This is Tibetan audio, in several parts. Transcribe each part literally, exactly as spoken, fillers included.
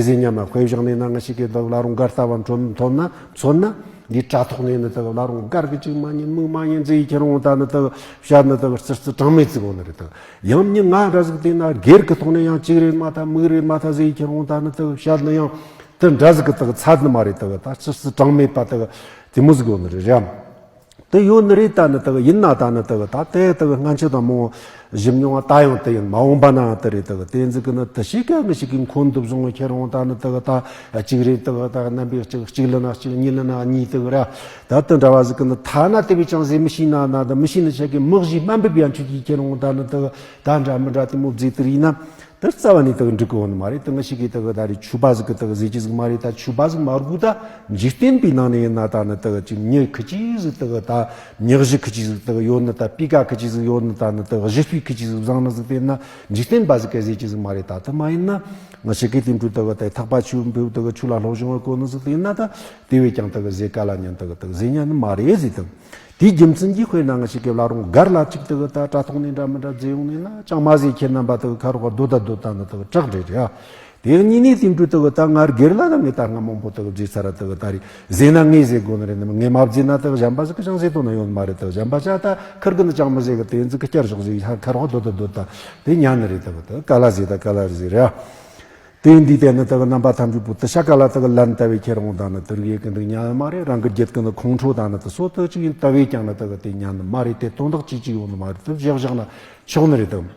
ཟེར་ཉམས་མ་དཔེ་བཞག་ནས་ན། ང་ཞིག་གིས་ད་བླ་རུང་སྒར་ལྟ་བུ་མཚོན་མཚོན་ན། མཚོན་ན་འདི་དྲ་ཐོག་ནས་ནི་ད་བླ་རུང་སྒར་གི་ཅིག་མ་ཉན་མིག་མ་ཉན་ཟེར་ཡི་ཁྱེར་འོང་ད་ནི་ད་བཤད་ནི་ད་ཙིག་ཙིག་གྲངས་མེད་བརྩི་གོ་ནི་རེད། ད་ཡང་མྱི་ང་འདྲ་ཟིག་བལྟས་ན་སྒེར་གི་ཐོག་ནས་ཡང་གཅིག་རེད་མ་ཐལ་མིག་རེད་མ་ཐལ་ཟེར་ཡི་ཁྱེར་འོང་ད་ནི་ད་བཤད་ནི་ཡང་དེ་འདྲ་ཟིག་གི་ད་ཚད་ནི་མ་རེད། ད་ད་ཙིག་ཙིག་གྲངས་མེད་པ་ད་དེ་མོ་ཟིག་གོ་ནི་རེད་ར། དེ་ཡོད་ནི་རེད། ད་ནི་དག་ཡིན་ན་ད་ནི་དག་ད་དེ་དག་སྔན་ཆད་དང་མོ་ཞིབ་མྱོང་བ་ད་ཡང་དེ་ཡིན། མ་འོངས་པ་ན་ཡང་དེ་རེད། དག་དེ་ཟིག་གི་ནི་དེ་ཞིག་ག་ངི་ཞིག་གི་འཁོན་འདུབ་བཟུང་བའི་ཁྱེར་འོང་ད་ནི་དག་ད་གཅིག་རེད། དག་ད་རྣམ་པའི་གཅིག་གཅིག་ལ་ན་གཅིག་གཉིས་ལ་ན་གཉིས་དག་ར། ད་དེ་འདྲ་བ་ཟིག་གི་ནི་ཐ་ན་དེ་བས་ཀྱང་ཟེ་མི་ཤེས་ན་ན་ད་མི་ཤེས་ནི་ཆ་གི་མི་གཞི་དམའ་འབེབས་ཡང་ཆུ་གི་ཁྱེར་འོང་ད་ནི་དག་ད་འདྲ་མི་འདྲ་དེ་མོ་བརྫིས་དེ་རིགས་ན། དེ་རྩ་བ་ནས་དག་འགྲིག་གི་ཡོད་ནི་མ་རེད། དེ་ང་ཞིག་གིས་དག་ད་རེས་ཆོས་པ་ཟིག་གི་དག་ཟེར་གྱི་ཟིག་མ་རེད། ད་ཆོས་པ་ཟིག་མ་དགོས། ད་འཇིག་རྟེན་པའི་ནང་ནས་ཡིན་ན་ད་ནི་དག་ཅིག་མྱི་ཁི་ཅིག་ཟིག་དག་ད་མྱི་གཞི་ཁི་ཅིག་ཟིག་དག་ཡོད་ནི། ད་སྤུས་ཀ་ཁི་ཅིག་ཟིག་ཡོད་ནི། ད་ནི་དག་གཞི་སྤུས་ཁི་ཅིག་ཟིག་བཟང་ནི་ཟིག་དེ་ན་འཇིག་རྟེན་པ་ཟིག་གི་ཟེར་གྱི་ཟིག་མ་རེད། ད་དེ་མ་ཡིན་ན་ང་ཞིག་གིས་དེ་འདྲ་དག་ད་ཐེག་པ་ཆོས་འབེབས་དག་ཆོས་ལ་སློབ་སྦྱོང་བ་གོ་ནི་ཟིག་དེ་ཡིན་ན་ད་དེ་བས་ཀྱང་དག་ཟེར་ག་ལ་ཉན་དག་དག་ཟེར་ཉན་ནི་མ་རེད་ཟེར་དང་། དེའི་རྒྱུ་མཚན་གྱིས་དཔེར་ན་ང་ཞིག་གི་བླ་རུང་སྒར་ལ་གཅིག་དག་ད་དྲ་ཐོག་ནས་འདྲ་མི་འདྲ་བརྫིས་ཡོང་ནས་ན་ཅང་མ་ཟེར། ཁྱེད་རྣམ་པ་དག་ཁ་རོག་སྡོད་ད་སྡོད་ད་ནི་དག་དྲག་རེད་རེད་ཨ། དེ་གཉིས་ནས་དེ་འདྲ་དག་ད་ང་སྒེར་ལ་ད་ངས་ད་སྔ་མང་པོ་དག་བརྫིས་ཚར་ར། དག་ད་རེད་ཟེར་ན་ངས་ཟེར་དགོས་ནི་རེད། ནི་ངས་མ་བརྫིས་ན་དག་གཞན་པ་ཟིག་གི་ཅང་ཟེར་དོན་ན་ཡོད་མ་རེད། དག་གཞན་པ་ཅག་ད་ཁིར་གི་ནི་ཅང་མི་ཟེར་གི། དེ་ཟིག་གི་བསྐྱར་ཞོག་ཟིག་ཁ་རོག་སྡོད་ད་སྡོད་ད་དེ་ཉན་ནི་རེད། དག་ད་ག་ལ་ཟེར་ད་ག་ལ་ཟེར་རེད་ཨ། དེ་འདི་དེ་ནི་དག་རྣམ་པ་ཐམས་ཅད་པོ་དེ་ཤ་ཀ་ལ་དག་ལན་ལྟ་བའི་ཁྱེར་འོང་ད་ནི་དེ་རིགས་ཡེ་གི་འདུག་ཉན་མ་རེད། རང་གི་རྒྱུད་ཀྱི་ནི་ཁོང་ཁྲོ་ད་ནི་དེ་སོ་དེ་ཅིག་ཡིན་ལྟ་བས་ཀྱང་ནི་དག་དེ་ཉན་ནི་མ་རེད། དེ་དོན་དག་ཅིག་ཅིག་ཡོད་ནི་མ་རེད། དེ་བཞག་བཞག་ན་ཆོག་ནི་རེད་དམ།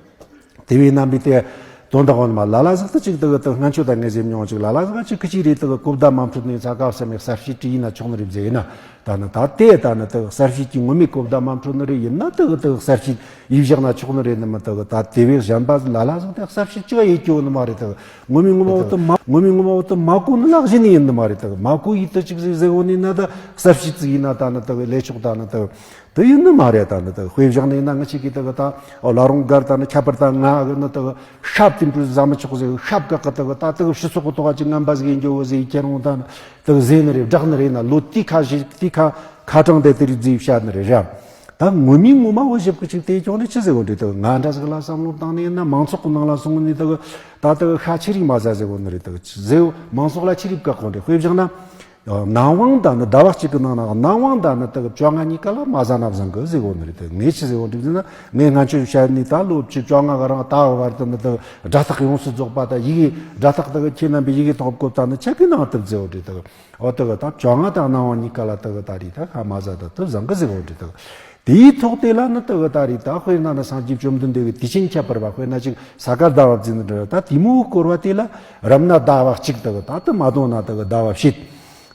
དེ་བས་རྣམ་པའི་དེ་དོན་དག་ཡོད་ནི་མ། ལ་ལ་ཟིག་དེ་ཅིག་དག་དེ་སྔན་ཆད་ད་ངས་ཟེར་མྱོང་ཅིག་ལ་ལ་ཟིག་ཅིག་ཁི་ཅིག་རེད། དག་གོ་བརྡ་མ་འཕྲོད་ནས་ཚ་ཀ་བསམ་མེད་གསར་བཤད་བྲིས་ཡིན་ན་ཆོག་ནི་རེད་ཟེར་ཡིན་ན། ད་ནི་ད་དེ་ད་ནི་དག་གསར་བཤད་ཀྱི་ངོ་མའི་གོ་བརྡ་མ་འཕྲོད་ནི་རེད། ཡིན་ན་དག་དག་གསར་བཤད་ཡིབ་བཞག་ན་ཆོག་ནི་རེད་ནི་མི་དག་ད་དེ་བས་གཞན་པ་ལ་ལ་ཟིག་དེ་གསར་བཤད་ཅི་བ་ཡེ་སྐྱོ་ནི་མ་རེད། དག་ངོ་མའི་ངོ་མ་འོ་དུ་མ་ངོ་མའི་ངོ་མ་འོ་དུ་མ་གོ་ནི་ལག་བཞིན་ནི་ཡིན་ནི་མ་རེད། དག་མ་གོ་ཡི་དུ་ཅིག་ཟིག་ཟེར་འོ་ནི་ན་ད་གསར་བཤད་ཅིག་ཡིན་ན་ད་ནི་དག་ལས་ཆོག་ད་ནི་དག་དེ་ཡིན་ནི་མ་རེད། ད་ནི་དག་དཔེ་བཞག་ནི་ཡིན་ན་ང་ཅིག་གིས་དག་ད་ཨོ་ལ་རུང་སྒར་ད་ནི་ཁྱད་པར་ད་ང་གི་ནི་དག་ཤབ་དེ་འདྲ་ཟ་མི་ཆོག་ཟེར། ཤབ་ག་གི་དག་ད་དག་སྤྱི་ཚོགས་གི་ཐོག་ཅིག་ངན་པ་ཟིག་ཡིན་རྒྱུ་བོ་ཟིག་ཁྱེར་འོང་ད་ནི། དག་ཟེར་ནི་རེད། བསྒྲགས་ནི་རེད་ན་ལོ་དེའི་ཁ་ཞིག་དེའི་ཁ་ཁ་གྲངས་དེ་དེ་རིགས་རྫིས་བཤད་ནི་རེད་ར། ད་ངོ་མའི་ངོ་མ་བོ་ཞིབ་ཀི་ཅིག་དེ་ཀྱང་ནི་ཆི་ཟེར་བོ་འདྲི། དག་ང་འདྲ་ཟིག་ལ་བསམ་བློ་བཏང་ནས་ཡིན་ན་མང་ཚོགས་ཀྱི་ནང་ལ་སོང་ནས་དག་ད་དག་ཤ་ཆི་རིགས་མ་ཟ་ཟེར་བོ་ནི་རེད། དག་ཟེར་བོ་མང་ཚོགས་ལ་ཆི་རིགས་བཀག་གོ་འདྲི། དཔེ་བཞག་ན་ནང་དབང་ད་ནི་ཟླ་བ་གཅིག་གི་ནང་ན་ནང་དབང་ད་ནི་དག་བཅོ་ལྔ་གཉིས་ཀ་ལ་མ་ཟ་ན་བཟང་གི་ཟེར་བོ་ནི་རེད། དག་ངས་ཆི་ཟེར་བོ་འདྲི་ཟེར་ན་ངས་སྔ་ཆད་བཤད་ནི་ད་ལོ་བཅུ་བཅོ་ལྔ་གི་རིང་ད་བར་དུ་ནི་དག་སྒྲ་ཐག་ཡོངས་སུ་རྫོགས་པ་ད་ཡི་གེ་སྒྲ་ཐག་དག་ཁྱེད་རྣམ་པའི་ཡི་གེ་ཐོག་བཀོད་ད་ནི་ཆ་གི་ནང་དུ་ཟེར་བོ་འདྲི། དག་འོ་དེ་གི་ད་བཅོ་ལྔ་དང་ནང་དབང་གཉིས་ཀ་ལ་དེ་གི་ད་རེས་ད་ཧ་མ་ཟ་ད་དེ་བཟང་གི་ཟེར་བ་འདྲ་དེ་གི། དེའི་ཐོག་དེ་ལ་ནི་དེ་གི་ད་རེས་ད་དཔེར་ན་ནི་སངས་རྒྱས་བཅོམ་ལྡན་འདས་ཀྱི་དུས་ཆེན་ཁྱད་པར་བ་དཔེར་ན་ཅིག་ས་ག་ཟླ་བ་བརྩིས་ནི་འདྲ། ད་དེ་མོ་སྐོར་བ་དེ་ལ་རབ་གནས་ཟླ་བ་གཅིག་དེ་གི་ད་དེ་མ་དོན་ན་དེ་གི་ཟླ་བ་ཕྱེད།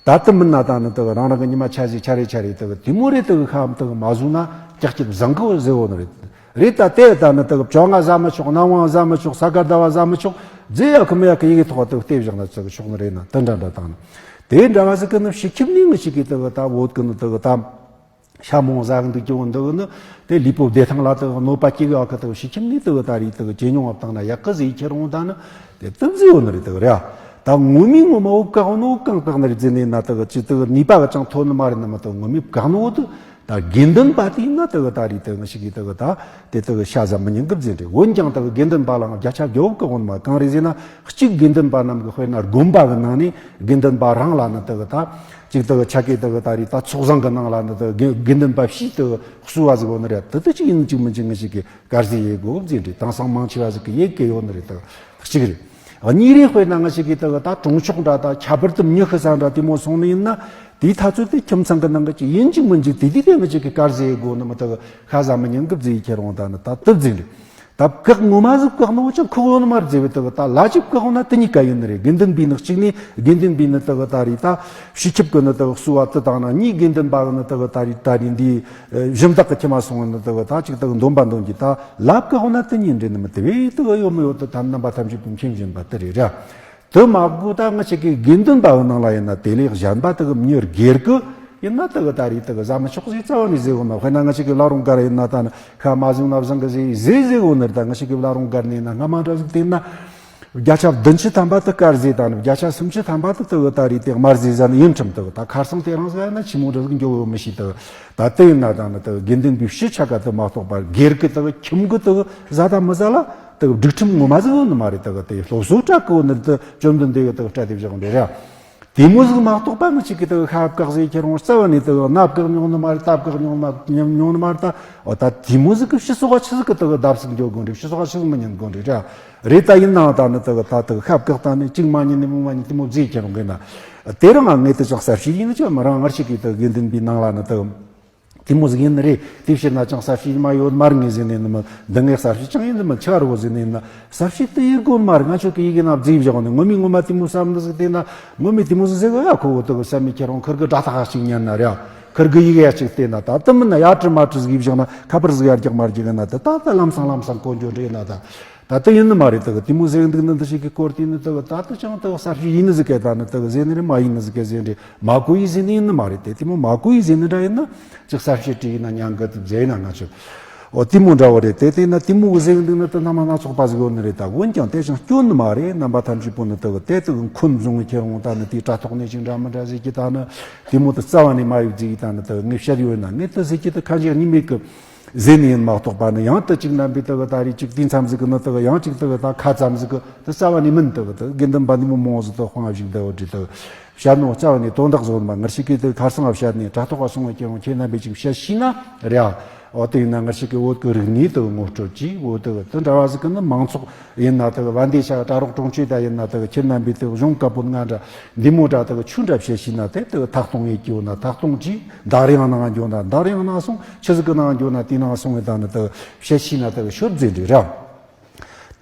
ད་དེ་མིན་ན་ད་ནི་དེ་གི་རང་རང་གི་ཉི་མ་ཆ་ཟིག་ཆ་རེ་ཆ་རེ་དེ་གི་དེ་མོ་རེ་དེ་གི་ཁམ་དེ་གི་མ་བཟུང་ན་ཀྱག་ཀྱག་བཟང་གི་ཟེར་བ་ནི་རེད། རེད། ད་དེ་ད་ནི་དེ་གི་བཅོ་ལྔ་ཟ་མི་ཆོག་ནང་དབང་ཟ་མི་ཆོག་ས་ག་ཟླ་བ་ཟ་མི་ཆོག་རྫས་ཡག་གི་མི་ཡག་གི་ཡི་གེ་ཐོག་དེ་གི་བལྟས་བཞག་ན་ཚིག་གི་ཆོག་ནི་རེད་ན། དེ་འདྲ་འདྲ་དང་ནི་དེ་འདྲ་བ་ཟིག་གི་ནི་ཕྱི་ཁྱིམ་ནས་ངི་ཞིག་གིས་དེ་གི་ད་བོད་གི་ནི་དེ་གི་ད་ཤ་མོང་ཟ་གི་འདུག་ཀྱི་འོ་འདི་གི་ནི་དེ་ལུས་པོ་བདེ་ཐང་ལ་དེ་གི་གནོད་པ་སྐྱེལ་གི་ཡག་གི་དེ་གི་ཕྱི་ཁྱིམ་ནས་དེ་གི་ད་རེས་དེ་གི་ཇེ་ཉུང་བ་བཏང་ན་ཡག་གི་ཟིག་ཁྱེར་འོང་ད་ནི་དེ་དེ་ཟིག་འོ་ནི་རེད། དེ་གི་རེད། ད་ངོ་མའི་ངོ་མ་འོ་བཀག་ནོ་གང་བཀག་ནི་རེད་ཟེར་ནས་ན་དེ་གི་ཅི་དེ་གི་ནུས་པ་གི་ཅང་ཐོན་ནི་མ་རེད་ན་མ། དེ་ངོ་མའི་བཀག་ནོ་དེ་ད་དགེ་འདུན་པ་དེ་ཡིན་ན་དེ་གི་ད་རེས་དེ་ངི་ཞིག་གིས་དེ་གི་ད་དེ་དེ་གི་ཤ་ཟ་མི་ཉན་གི་ཟེར་རེད། འོན་ཀྱང་དེ་གི་དགེ་འདུན་པ་ལའང་བརྒྱ་ཆ་བརྒྱ་བོ་བཀག་འོ་ནི་མ། གང་རེད་ཟེར་ན་གཅིག་དགེ་འདུན་པ་རྣམས་གི་དཔེར་ན་དགོན་པ་གི་ནང་ནས་དགེ་འདུན་པ་རང་ལ་ནི་དེ་གི་ད་ཅིག་དེ་གི་ཆ་གི་དེ་གི་ད་རེས་ད་ཚོགས་བཟང་གི་ནང་ལ་ནི་དེ་གི་དགེ་འདུན་པ་ཕྱིས་དེ་གི་གསོལ་བ་ཟིག་འོ་ནི་རེད། དེ་དེ་ཅིག་ཡིན་ཅིག་མིན་ཅིག་ངི་ཞིག་གིས་དཀར་ཟས་ཡེ་དགོ་ཟེར་རེད། དེང་སང་མང་ཆེ་བ་ཟིག་གི་ཡེ་གི་ཡོད་ནི་རེད། ད་གཅིག་རེད། གཉིས་རེད། དཔེར་ན་ང་ཞིག་གིས་ད་གི་ད་གྲོང་ཆོག་འདྲ་ད་ཁྱད་པར་དུ་མྱི་ཤི་ས་འདྲ་དེ་མོ་སོང་ནི་ཡིན་ན། དེའི་ཐ་ཚོད་དེ་ཁྱིམ་ཚང་གི་ནང་གི་ཅིག་ཡིན་ཅིག་མིན་ཅིག་དེ་དུས་དེ་ང་ཞིག་གིས་དཀར་ཟས་ཡེ་དགོ་ནི་མི་ད་གི་ཤ་ཟ་མི་ཉན་གི་ཟེར་ཡི་ཁྱེར་འོང་ད་ནི་ད་དེ་ཟིག་རེད། ད་བཀག་ངོ་མ་ཟིག་བཀག་ནོ་ཅང་ཁོག་ཡོད་ནི་མ་རེད་ཟེར་བའི་ད་གི་ད་ལ་ཅིག་བཀག་འོང་ན་དེ་གཉིས་ཀ་ཡིན་ནི་རེད། དགེ་འདུན་པའི་ནི་གཅིག་ནས་དགེ་འདུན་པའི་ནི་ད་གི་ད་རེས་ད་སྤྱི་ཁྱབ་གི་ནི་ད་གི་གསོལ་བ་དེ་བཏང་ན། གཉིས་དགེ་འདུན་པ་གི་ནི་ད་གི་ད་རེས་ད་རེས་འདི་གཞི་བདག་གི་ཁྱིམ་མ་སོང་ནི་ད་གི་ད་ཅིག་ད་གི་འདོན་པ་འདོན་གྱི་ད་ལ་བཀག་འོང་ན་དེ་གཉིས་འདྲེ་ནི་མི་དེ་བས་ད་གི་ཡོད་མི་ཡོད་དུ་ཐམ་རྣམ་པ་ཐམས་ཅད་དུ་མཁྱེན་བཞིན་པ་དེ་རེད་ར། དེ་མ་དགོས་ད་ང་ཞིག་གི་དགེ་འདུན་པ་གི་ནང་ལ་ཡིན་ན་དེ་ལས་གཞན་པ་ད་གི་མྱི་སྒེར་གི་ཡིན་ན་ད་གི་ད་རེས་ད་གི་ཟ་མི་ཆོག་ཟེར་རྩ་བ་ནས་ཟེར་གོ་ན། དཔེར་ན་ང་ཞིག་གི་བླ་རུང་སྒར་ཡིན་ན་ད་ནི་ཤ་མ་ཟོས་ན་བཟང་གི་ཟེར་ཟེར་ཟེར་གོ་ནི་རེད། ད་ང་ཞིག་གི་བླ་རུང་སྒར་ནས་ན་སྔ་མ་འདྲ་ཟིག་བལྟས་ན་བརྒྱ་ཆ་བདུན་ཅུ་ཐམ་པ་ད་དཀར་ཟས་ད་ནི་བརྒྱ་ཆ་སུམ་ཅུ་ཐམ་པ་ད་ད་གི་ད་རེས་དེ་དམར་ཟས་ཟ་ནི་ཡིན་ཁྲིམས། ད་གི་ད་ཁ་སང་དེ་རིང་ཟ་ན་ཆི་མོ་འདྲ་ཟིག་འགྱོ་ཡོད་མི་ཤེས། ད་གི་ད་དེ་ཡིན་ན་ད་ནི་ད་གི་དགེ་འདུན་པའི་སྤྱི་ཆ་ག་ད་མ་གཏོགས་པ་སྒེར་གི་ད་གི་ཁྱིམ་གི་ད་གི་ཟ་ད་མི་ཟ་ལ། དག་སྒྲིག་ཁྲིམས་ངོ་མ་ཟིག་ཡོད་ནི་མ་རེད། དག་དེ་སློབ་གསོ་སྤྲད་གོ་ནི་དེ་བཅོམ་ལྡན་འདས་གི་དག་སྤྲད་དེ་བཞག་འདྲ་ར། དེ་མོ་ཟིག་མ་གཏོགས་པ་ང་ཅིག་གི་དག་ཤ་བཀག་ཟེར་ཁྱེར་འོང་རྩ་བ་ནས་དག་སྣ་བཀག་མྱོང་ནི་མ་རེད། རྟ་བཀག་མྱོང་ནི་མ་མྱོང་ནི་མ་རེད། ད་འོ་ད་དེ་མོ་ཟིག་གི་སྤྱི་ཚོགས་ཆི་ཟིག་གི་དག་བརྡབ་གསིག་འགྱོ་དགོས་འདྲ། སྤྱི་ཚོགས་ཆི་ཟིག་མི་ཉན་དགོས་འདྲ་ར། རེད། ད་ཡིན་ནའང་ད་ནི་དག་ད་དག་ཤ་བཀག་ད་ནི་གཅིག་མ་ཉན་ནི་མོ་མ་ཉན་དེ་མོ་ཟེར་ཁྱེར་འོང་གི་ན། དེ་རང་ང་ངས་དེ་ཅང་གསར་བཤད་ཡིན་ནི་ཅང་མ་རང་ངར་ཞིག་གི་དག་དགེ་འདུན་པའི་ནང་ལ་ནི་དག་དེ་མོ་ཟིག་ཡིན་ནི་རེད། དེ་ཕྱིར་ན་ཅང་གསར་བཤད་མ་ཡོད་མ་རེད་ངས་ཟེར་ནས་ནི་མི་འདི་ངས་གསར་བཤད་ཅང་ཡིན་ནི་མི་ཆགས་རོ་ཟེར་ནས་ན། གསར་བཤད་དེ་ཡིན་དགོས་མ་རེད། ང་ཆོ་གི་ཡི་གེ་ན་བརྫིས་བཞག་ནས་ངོ་མའི་ངོ་མ་དེ་མོ་བསམ་འདི་ཟིག་བལྟས་ན། ངོ་མའི་དེ་མོ་ཟིག་ཟེར་གི་ཡ་ཁོ་བོ་དག་བསམ་མི་ཁྱེར་འོང་། ཁིར་གི་སྒྲ་ཐག་ཅིག་ཉན་ན་རེད། ཁིར་གི་ཡི་གེ་ཡ་ཅིག་བལྟས་ན། ད་དེ་མིན་ན་ཡ་བྲི་མ་བྲི་ཟིག་ཡིས་བཞག་ན། ཁ་པར་ཟིག་ཡར་རྒྱག་མར་རྒྱག་ན། ད་ད་ད་ལམ་སང་ལམ་སང་གོ་འགྱོ་འདྲེ་ན་ད། ད་ལྟ་ཡིན་ནི་མ་རེད། དག་དེ་མོ་ཟེར་འདུག་ནི་འདི་ཞིག་གི་སྐོར་དེ་ནི་དག་ད་ལྟ་ཅང་དག་གསར་བཤད་ཡིན་ནི་ཟིག་གི་ད་ནི་དག་ཟེར་ནི་རེད། མ་ཡིན་ནི་ཟིག་གི་ཟེར་འདྲེ་མ་གོ་ཡི་ཟེར་ནི་ཡིན་ནི་མ་རེད། དེ་དེ་མོ་མ་གོ་ཡི་ཟེར་ནི་འདྲ་ཡིན་ན་ཅིག་གསར་བཤད་བྲིས་ཡིན་ན་ཉང་གི་དུ་ཟེར་ན་ང་ཚོ་འོ་དེ་མོ་འདྲ་བོ་རེད། དེ་དེ་ན་དེ་མོ་ཟེར་འདུག་ནི་དུ་སྣ་མ་སྣ་ཚོགས་པ་ཟིག་ཡོད་ནི་རེད། ད་འོན་ཀྱང་དེ་ཅང་སྐྱོན་ནི་མ་རེད། རྣམ་པ་ཐམས་ཅད་པོ་ནི་དག་དེ་དག་འཁོན་བཟུང་ངི་ཁྱེར་འོང་ད་ནི་དེའི་དྲ་ཐོག་ནས་ཅིག་འདྲ་མི་འདྲ་ཟིག་གི་ད་ནི་དེ་མོ་དུ་རྩ་བ་ནས་མ་ཡོད་ཟིག་གི་ད་ནི་དག་ངས་བཤད་ཡོད་ན་ངས་དུ་ཟིག་གི་དུ་ཁ་འཇིག་གཉིས་མེད་གི་ཟེར་ནི་ཡིན་མ་གཏོགས་པ་ནི། ཡང་དུ་གཅིག་རྣམ་པའི་དག་ད་རེས་གཅིག་དུས་མཚམས་ཟིག་གི་ནི་དག་ཡང་གཅིག་དག་ད་ཁ་ཙམ་ཟིག་གི་དུ་རྩ་བ་ནས་མིན། དག་དུ་དགེ་འདུན་པ་འདི་མོ་མང་ཟིག་དུ་དཔང་ཞིག་བསྡད་ཡོད་དུས་དུ་བཤད་ནོ་རྩ་བ་ནས་དོན་དག་བཟོ་མ། ངར་ཞིག་གིས་དུ་ཁར་སང་བཤད་ནས་དྲ་ཐོག་ག་སོང་བའི་ཁྱེད་རང་ཁྱེད་རྣམ་པས་ཅིག་བཤད་ཤེས་ན་རེད། འོ་དེ་ཡིན་ན་ངར་ཞིག་གི་བོད་ཀྱི་རིག་གནས་དུ་ངོ་སྤྲོད་ཀྱིས་བོད་དུ་དུ་འདྲ་བ་ཟིག་གི་ནི་མང་ཚོགས་ཡིན་ན་དུ་བན་དེ་ཤ་གྲྭ་རོགས་གྲོང་ཆོད་ད་ཡིན་ན་དུ་ཁྱེད་རྣམ་པས་དུ་གཞུང་བཀའ་པོད་ལྔ་འདྲ་འདི་མོ་འདྲ་དུ་ཆོས་འདྲ་བཤད་ཤེས་ན་དེ་དུ་ཐག་གཏོང་ཡེད་ཀྱི་ཡོད་ན་ཐག་གཏོང་གྱིས། འདར་ཡང་ནང་འགྱོ་ན་འདར་ཡང་ནང་སོང་། ཆི་ཟིག་གི་ནང་འགྱོ་ན་དེའི་ནང་སོང་བའི་ད་ནི་དག་བཤད་ཤེས་ན་དག་ཤོད་ཟེར་འདྲི་ར།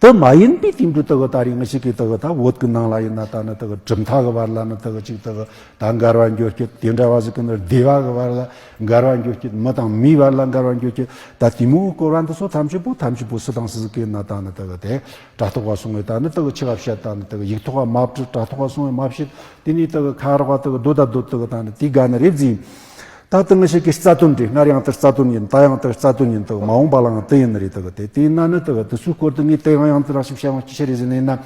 དེ་མ་ཡིན་པའི་དེང་དུ་དག་ད་རེས་ང་ཞིག་གིས་དག་ད་བོད་ཀྱི་ནང་ལ་ཡིན་ན་ད་ནི་དག་གྲུབ་མཐའ་གི་བར་ལ་ནི་དག་ཅིག་དག་ད་འགལ་བ་འགྱོ་རྒྱུ་དེ་འདྲ་བ་ཟིག་གི་ནི་སྡེ་བ་གི་བར་ལ་འགལ་བ་འགྱོ་རྒྱུ། མི་དང་མིའི་བར་ལ་འགལ་བ་འགྱོ་རྒྱུ། ད་དེ་མོའི་སྐོར་བ་འདི་ཚོ་ཐམས་ཅད་པོ་ཐམས་ཅད་པོ་སུ་དང་སུ་ཟིག་གིས་ན་ད་ནི་དག་དེ། དྲ་ཐོག་ག་སོང་བས་ད་ནི་དག་ཆི་ག་བཤད། ད་ནི་དག་ཡིག་ཐོག་ག་མ་བྲི། དྲ་ཐོག་ག་སོང་བས་མ་བཤད། དེ་ནས་དག་ཁ་རོག་ག་དག་སྡོད་ད་སྡོད་དག་ད་ནི་དེ་ག་ནི་རེད་ཟིན། ད་དག་ང་ཞིག་གི་རྩ་དོན་རེད། སྔར་ཡང་དག་རྩ་དོན་ཡིན། ད་ཡང་དག་རྩ་དོན་ཡིན། དག་མ་འོངས་པ་ལའང་དེ་ཡིན་ནི་རེད། དག་དེ་དེ་ཡིན་ན་ནི་དག་དེ་ཚོའི་སྐོར་དུ་ངས་དེ་ཡང་ཡང་དུ་རང་ཞིག་བཤད་ཡང་ཅི་ཤེས་རེད་ཟིན་ཡིན་ན།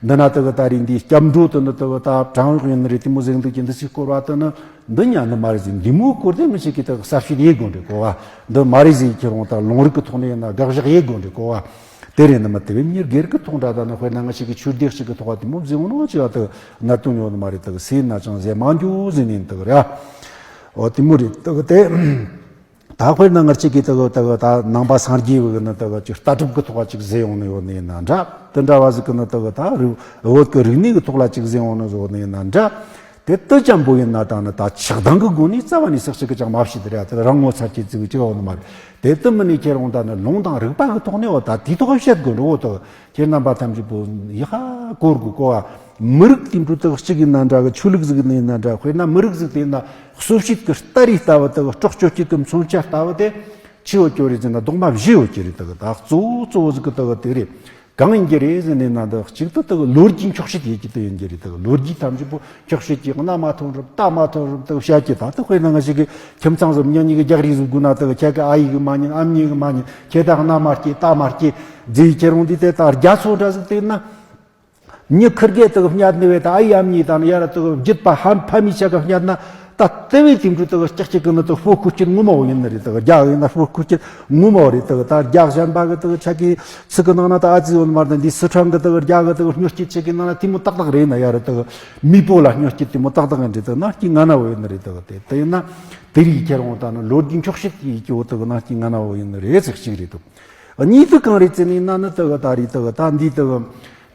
འདི་ན་དག་ད་རིང་འདིའི་སྐྱབས་འགྲོ་དུ་ནི་དག་ད་དྲང་གཡོག་ཡིན་ནི་རེད། དེ་མོ་ཟིག་འདུག་གི་འདི་ཚོའི་སྐོར་བ་དུ་ནི། འདི་ཉན་ནི་མ་རེད་ཟིན། འདི་མོའི་སྐོར་དེ་ང་ཞིག་གིས་དག་གསར་བཤད་ཡེད་དགོས་འདྲི་གོ་བ། འདི་མ་རེད་ཟིན། ཁྱེད་རང་ད་ལུང་རིགས་ཀྱི་ཐོག་ནས་ཡིན་ན་དགག་བཞག་ཡེད་དགོས་འདྲི་གོ་བ། དེ་རེད་ནི་མ་དེ་བས་མྱི་སྒེར་གྱི་ཐོག་འདྲ་ད་ནི་དཔེར་ན་ང་ཞིག་གིས་ཆོས་སྡེ་གཅིག་གི་ཐོག་དེ་མོ་བཟེ་འོང་ནོ་ཅི་ཡ་དག་གནད་དོན་ཡོད་ནི་མ་རེད། དག་སེ་ན་ཅང་ཟེ་མ་འགྱོ་ཟེ་ནི་དག་ར། འོ་དེ་མོ་རེད། དག་དེ་ད་དཔེར་ན་ང་ཅིག་གིས་དག་དག་ད་ནང་པ་སངས་རྒྱས་བུ་གི་ནི་དག་ཅིག་ལྟ་གྲུབ་ཀྱི་ཐོག་ཅིག་ཟེ་འོང་ནི་ཡོད་ནི་ཡིན་ན་འདྲ། དེ་འདྲ་བ་ཟིག་གི་ནི་དག་ད་རི་བོད་ཀྱི་རིག་གནས་ཀྱི་ཐོག་ལ་ཅིག་ཟེ་འོང་ནི་ཡོད་ནི་ཡིན་ན་འདྲ། དེ་ལྟ་ཅན་པོ་ཡིན་ན་ད་ནི་ད་ཆགས་སྡང་གི་སྒོ་ནས་རྩ་བ་ནས་སུ་གཅིག་གི་ཅང་མ་བཤད་རེད། དེ་རང་ངོ་ཚ་ཁྱེད་ཚིག་ཅིག་འོ་ནི་མ་རེད། དེ་ལྟ་མིན་ནས་ཁྱེད་རང་ད་ནི་ལུང་དང་རིགས་པ་གི་ཐོག་ནས་འོ་ད་དེའི་ཐོག་བཤད་དགོས་འགྲོ་འོ་ད་ཁྱེད་རྣམ་པ་ཐམས་ཅད་པོ་ཡི་ཧ་གོ་དགོས་གོ་བ། མི་རིགས་དེ་འདྲ་དག་གཅིག་ཡིན་ན་འདྲ་གི། ཆོས་ལུགས་ཟིག་ཡིན་ན་འདྲ། དཔེར་ན་མི་རིགས་ཟིག་དེ་ཡིན་ན་གསོ་བྱེད་ཀྱི་སྟ་རེ་ལྟ་བུ་དག་སྲོག་གཅོད་བྱེད་ཀྱི་མཚོན་ཆ་ལྟ་བུ་དེ་ཆི་ཡོད་ཀྱི་རེད་ཟེར་ན་རྡོག་མ་བཞི་ཡོད་ཀྱི་རེད། དག་ད་གཙོ་བོ་གཙོ་བོ་ཟིག་གི་དག་དེ་རེད། གང་ཡིན་གྱི་རེད་ཟེར་ནས་ན་འདི་གཅིག་ཏུ་དག་ལོ་རྒྱུས་འཁྱོག་བཤད་ཡེད་ཀྱི་དུ་ཡིན་གྱི་རེད། དག་ལོ་རྒྱུས་ཐམས་ཅད་པོ་འཁྱོག་བཤད་ཀྱི་རྣ་མ་ཐོན་རུབ་རྟ་མ་ཐོན་རུབ་དག་བཤད་ཀྱི། ད་དུ་དཔེར་ན་ང་ཞིག་གི་ཁྱིམ་ཚང་ཟིག་མྱི་གཉིས་ཀྱི་རྒྱག་རེས་ཟིག་དགོས་ན་དག་ཁྱེད་ཀྱི་ཨ་ཡིག་གི་མ་ཉན། ཨ་མྱེས་གི་མ་ཉན། ཁྱེད་དག་རྣ་མ་སྐྱེས་རྟ་མ་སྐྱེས་ཟེར་ཁྱེད་རང་འདི་དེ་ད་རྒྱ་མཚོ་འདྲ་ཟིག་དེ་ན། མྱི་ཁིར་གེ་དག་བསྙད་ནི་བས་ད་ཨ་ཡིག་ཨ་མྱེས་དང་ཡ་ར་དག་རྒྱུད་པ་ཧམ་ཕ་མའི་ཆ་ག་བསྙད་ན། ད་དེ་བས་དེ་འདྲ་དག་ལྕགས་ཀྱི་ཀི་ནི་དག་ཕོ་ཁུ་སྐྱིད་ངོ་མ་བོ་ཡིན་ནི་རེད། དག་རྒྱ་ཡིན་ན་ཕོ་ཁུ་སྐྱིད་ངོ་མ་བོ་རེད། དག་ད་རྒྱ་གཞན་པ་གི་དག་ཆ་གི་ཚིག་གི་ནང་ན་ད་ཨ་ཙི་ཡོད་མ་རེད། འདི་སི་ཁྲོན་གི་དག་རྒྱ་གི་དག་སྨྱོ་སྐྱིད་ཆ་གི་ནང་ན་དེ་མོ་ཏག་ཏག་རེད་ན། ཡ་ར་དག་མི་པོ་ལ་སྨྱོ་སྐྱིད་དེ་མོ་ཏག་ཏག་ཡིན་རེད། དག་ནང་སྐྱིད་ང་ན་བོ་ཡིན་ནི་རེད། དག་དེ་དེ་ཡིན་ན་དེ་རིགས་ཁྱེད་རང་ད་ནི་ལོ་རྒྱུས་འཁྱོག་བཤད་ཡིན་གྱི་བོ་དག་ནང་སྐྱིད་ང་ན་བོ་ཡིན་ནི་རེད་ཟེར་ཞིག་རེད། དག་གཉིས་དུ་གང་རེད་ཟེར་ནི་ན་ནི་དག་ད་རེད། དག་ད་འདི་དག་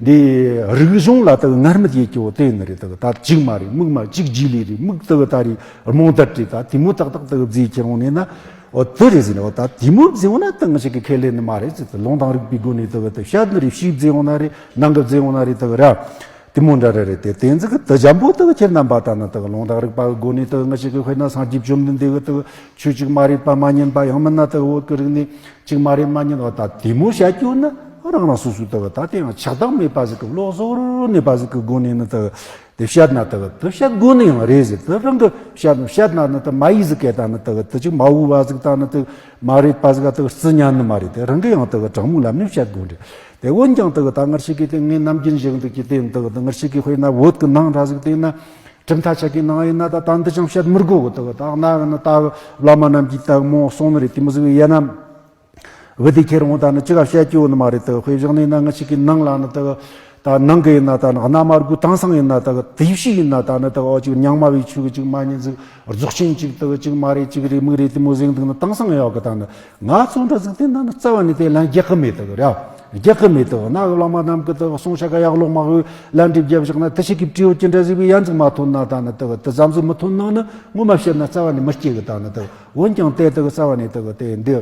འདི་རིག་གཞུང་ལ་དག་ངར་མི་ཡེད་ཀྱི་བོ་དེ་ཡིན་ནི་རེད། དག་ད་གཅིག་མ་རེད། མིག་མ་གཅིག་རྗེས་ལུས་རེད། མིག་དག་ད་རེད། རྨོངས་དད་རེད། ད་དེ་མོ་ཏག་ཏག་དག་བརྫིས་ཁྱེར་འོང་ནས་ན་འོ་དེ་རེད་ཟེར་ནས། འོ་ད་དེ་མོ་བརྫིས་འོང་ན་དག་ང་ཞིག་གི་ཁས་ལེན་ནི་མ་རེད་ཟེར། དེ་ལུང་དང་རིགས་པའི་སྒོ་ནས་དག་དེ་བཤད་ནི་རེད། ཕྱིས་བརྫིས་འོང་ན་རེད། ནང་གི་བརྫིས་འོང་ན་རེད། དག་ར་དེ་མོ་འདྲ་ར་རེད། དེ་དེ་ཚིག་གི་དུ་འཇམ་པོ་དག་ཁྱེད་རྣམ་པ་ད་ནི་དག་ལུང་དང་རིགས་པ་གི་སྒོ་ནས་དག་ང་ཞིག་གི་དཔེར་ན་སངས་རྒྱས་བཅོམ་ལྡན་འདས་གི་དག་ཆོས་གཅིག་མ་རེད་པ་མ་ཉན་པ། ཡང་མིན་ན་དག་བོད་ཀྱི་རིག་གནས་གཅིག་མ་རེད་མ་ཉན་པ། ད་དེ་མོ་བཤད་རྒྱུ་ནི་རང་རང་སོ་སོའི་དག་ད་དེ་ཡང་ཆགས་སྡང་མེད་པ་ཟིག་གི་བློ་གཟུ་བོར་གནས་པ་ཟིག་གི་སྒོ་ནས་ནི་དག་དེ་བཤད་ན་དག་དེ་བཤད་དགོས་ནི་ཡང་རེད་ཟེར། དེ་རང་གི་བཤད་ན་བཤད་ན་ནི་དེ་མ་ཡིག་ཟིག་གི་ད་ནི་དག་དེ་ཅིག་མ་འོས་པ་ཟིག་ད་ནི་དེ་མ་རེད་པ་ཟིག་ག་དག་རྩི་ཉན་ནི་མ་རེད། དེ་རང་གི་ཡང་དག་དྲང་མོ་ལམ་ནས་བཤད་དགོས་རེད། དེ་འོན་ཀྱང་དག་ད་ངར་ཞིག་གི་དེ་ངས་ནམ་རྒྱུན་བཞག་འདུག་གི་དེ་དག་དེ་ངར་ཞིག་གི་དཔེར་ན་བོད་ཀྱི་ནང་འདྲ་ཟིག་དེ་ན། གྲུབ་མཐའ་ཆ་གི་ནང་ཡིན་ན་ད་ད་འདི་ཅང་བཤད་མི་དགོས་གི། དག་ད་གནའ་གི་ནི་ད་བླ་མ་རྣམས་ཀྱིས་ད་མོ་གསུངས་ནི་རེད། དེ་མོ་ཟིག་ཡིན་ན། བུ་དེ་ཁྱེར་འོང་ད་ནི་ཅི་ག་བཤད་རྒྱུ་ཡོད་ནི་མ་རེད། དེ་དཔེ་བཞག་ནས་ན་ང་ཅིག་གི་ནང་ལ་ནི་དེ་ད་ནང་གི་ཡིན་ན་ད་ནི་གནའ་མ་རྒོད་དེང་སང་ཡིན་ན་ད་དེ་བཤིག་ཡིན་ན་ད་ནི་དེ་ཨོ་ཅིག་རྙིང་མ་བའི་ཆོས་གི་ཅིག་མ་ཉན་ཟིག་རྫོགས་ཆེན་ཅིག་དེ་ཅིག་མ་རེད་ཅིག་རེད་མིག་རེད་དེ་མོ་ཟིག་འདུག་ནི་དེང་སང་ཡོད་གི། ད་ནི་ང་ཚོ་འདྲ་ཟིག་དེ་ན་ནི་རྩ་བ་ནས་དེ་ལན་རྒྱག་གི་མེད་དེ་གི་ར། རྒྱག་གི་མེད་དེ་གི་ན་གི་བླ་མ་རྣམས་གི་དེ་གི་གསུང་བཤད་ག་ཡག་ལོག་མ་གི་ལན་འདྲི་བརྒྱབ་བཞག་ན་དེ་ཞིག་གི་སྤྲེའུ་ཅི་འདྲ་ཟིག་བས་ཡ་འཛུག་མ་ཐོན་ན་ད་ནི་དེ་གི་དེ་ཙམ་ཟིག་མི་ཐོན་ནང་ནི་ངོ་མ་བཤད་ན་རྩ་བ་ནས་མི་སྐྱེ་གི། ད་ནི་དེ་གི་འོན་ཀྱང་དེ་དེ་གི་རྩ་བ་ནས་དེ་གི་དེ་འདི།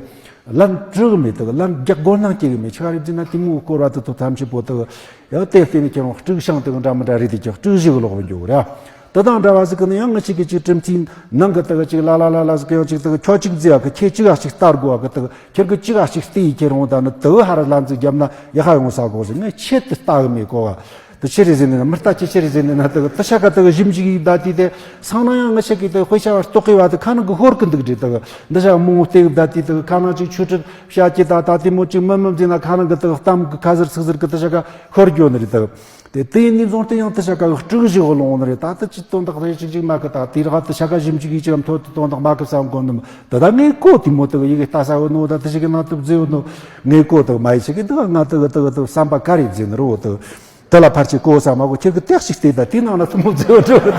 ལན་སྤྲོད་གི་མེད་དེ་གི་ལན་རྒྱག་དགོས་སྣང་སྐྱེ་གི་མེད། ཆི་ག་རེད་ཟེར་ན་དེ་མོ་སྐོར་བ་དེ་ཐོ་ཐམས་ཅད་པོ་དེ་གི་ཡང་དེ་བལྟས་ནས་ཁྱེད་རང་དཀྲུག་ཤིང་དེ་གི་འདྲ་མི་འདྲ་རེད། དེ་ཀྱང་དཀྲུག་ཞིག་གི་ལོག་གི་འགྱོ་ར། དེ་དང་འདྲ་བ་ཟིག་གི་ནི་ཡང་ང་ཅིག་གི་ཅིག་གྲུབ་མཐའི་ནང་གི་དེ་གི་ཅིག་ལ་ལ་ལ་ལ་ཟིག་གི་ཡང་ཅིག་དེ་གི་ཁྱོད་ཅིག་ཟེར་ཡ་གི་ཁྱེད་ཅིག་ཨ་ཅིག་ལྟ་དགོས་ཡ་གི་དེ་གི་ཁྱེད་གི་ཅིག་ཨ་ཅིག་བལྟས་ཡི་ཁྱེད་རང་ད་ནི་དེ་གི་ཧ་ར་ལན་ཟིག་བརྒྱབ་ན་ཡ་ཧ་ཡོང་ས་གོ་ཟིག་ངས་ཆེད་དུ་ལྟ་གི་མེད་གོ་བ། དེ་ཆི་རེད་ཟེར་ནས་ན་མི་ལྟ་ཅི་ཆི་རེད་ཟེར་ནས་ན་དེ་གི་དེ་ཤ་ཀ་དེ་གི་ཞིབ་འཇུག་ཡིག་བདའ་དུས་དེ་སང་ན་ཡང་ང་ཤ་ཀི་དེ་དཔེ་ཆ་བ་རྟོག་གི་བ་དེ་ཁ་ནང་གི་ཧོར་གི་འདུག་རེད། དེ་གི་འདི་ཤ་མོང་སྟེ་བདའ་དུས་དེ་གི་ཁ་ནང་ཅིག་ཆུ་ཁྲིད་བཤད་ཀྱི་ད་ད་དེ་མོ་ཅིག་མི་མི་འཛིན་ན་ཁ་ནང་གི་དེ་གི་གཏམ་གི་ཁ་ཟུར་ཚིག་ཟུར་གི་དེ་ཤ་ཀ་ཧོར་གྱོན་ནི་རེད། དེ་གི་དེ་དེ་ཡིན་ནི་བཟུང་སྟེ་ཡང་དེ་ཤ་ཀ་གི་དཀྲུག་ཞིག་གི་ལོང་ནི་རེད། ད་དེ་ཅི་དོན་དག་རེ་ཅིག་ཅིག་མ་གི་ད་དེ་རག་དེ་ཤ་ཀ་ཞིབ་འཇུག་ཡིག་ཅིག་ཐོ་དེ་དོན་དག་མ་གི་བསམ་གོ་ནི་མི་དེ་ད་ངས་གོ་དེ་མོ་དེ་གི་ཡི་གེ་ལྟ་ས་གི་ནོ་ད་དེ་ཤ་ཀི་ནང་དུ་བརྫི་ཡོད་ནོ་ངས་གོ་དེ་གི་མ་ཡི་ཤ་ཀི་དེ་གི་ང་དེ་གི་དེ་གི་དེ་བསམ་པ་ག་རེ་འཛིན་ནི་རོ་དེ་གི་དེ་ལ་ཕར་ཆེ་གོ་ས་མ་གོ་ཁྱེད་ཀྱི་ཏེག་ཞིག་བལྟས་ད་དེའི་ནང་ན་ཐུན་མོང་མཛེས་པ་འགྲོ་གི་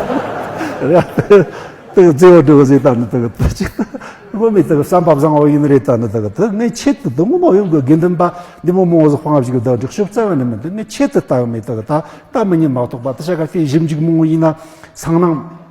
དེ་མཛེས་པ་འགྲོ་གི་ཟེར་ད་ནི་དེ་གི་དེ་ཅིག་དངོས་མེད་དེ་གི་བསམ་པ་བཟང་བ་ཡིན་ནི་རེད། ད་ནི་དེ་གི་དེ་ངས་ཆེད་དུ་དེ་ངོ་མ་ཡོང་གི་དགེ་འདུན་པ་འདི་མོ་མོ་བོ་ཟི་དཔང་ཞིག་གི་དེ་འགྲིག་ཤོབ་རྩ་བ་ནས་མི་འདུག་ངས་ཆེད་དུ་ལྟ་གི་མེད། དེ་གི་ད་ལྟ་མི་ཉན་མ་གཏོགས་པ་དེ་ཤ་ཀ་དེ་ཞིབ་འཇུག་མང་བོ་ཡིན་ན་སང་ནང་།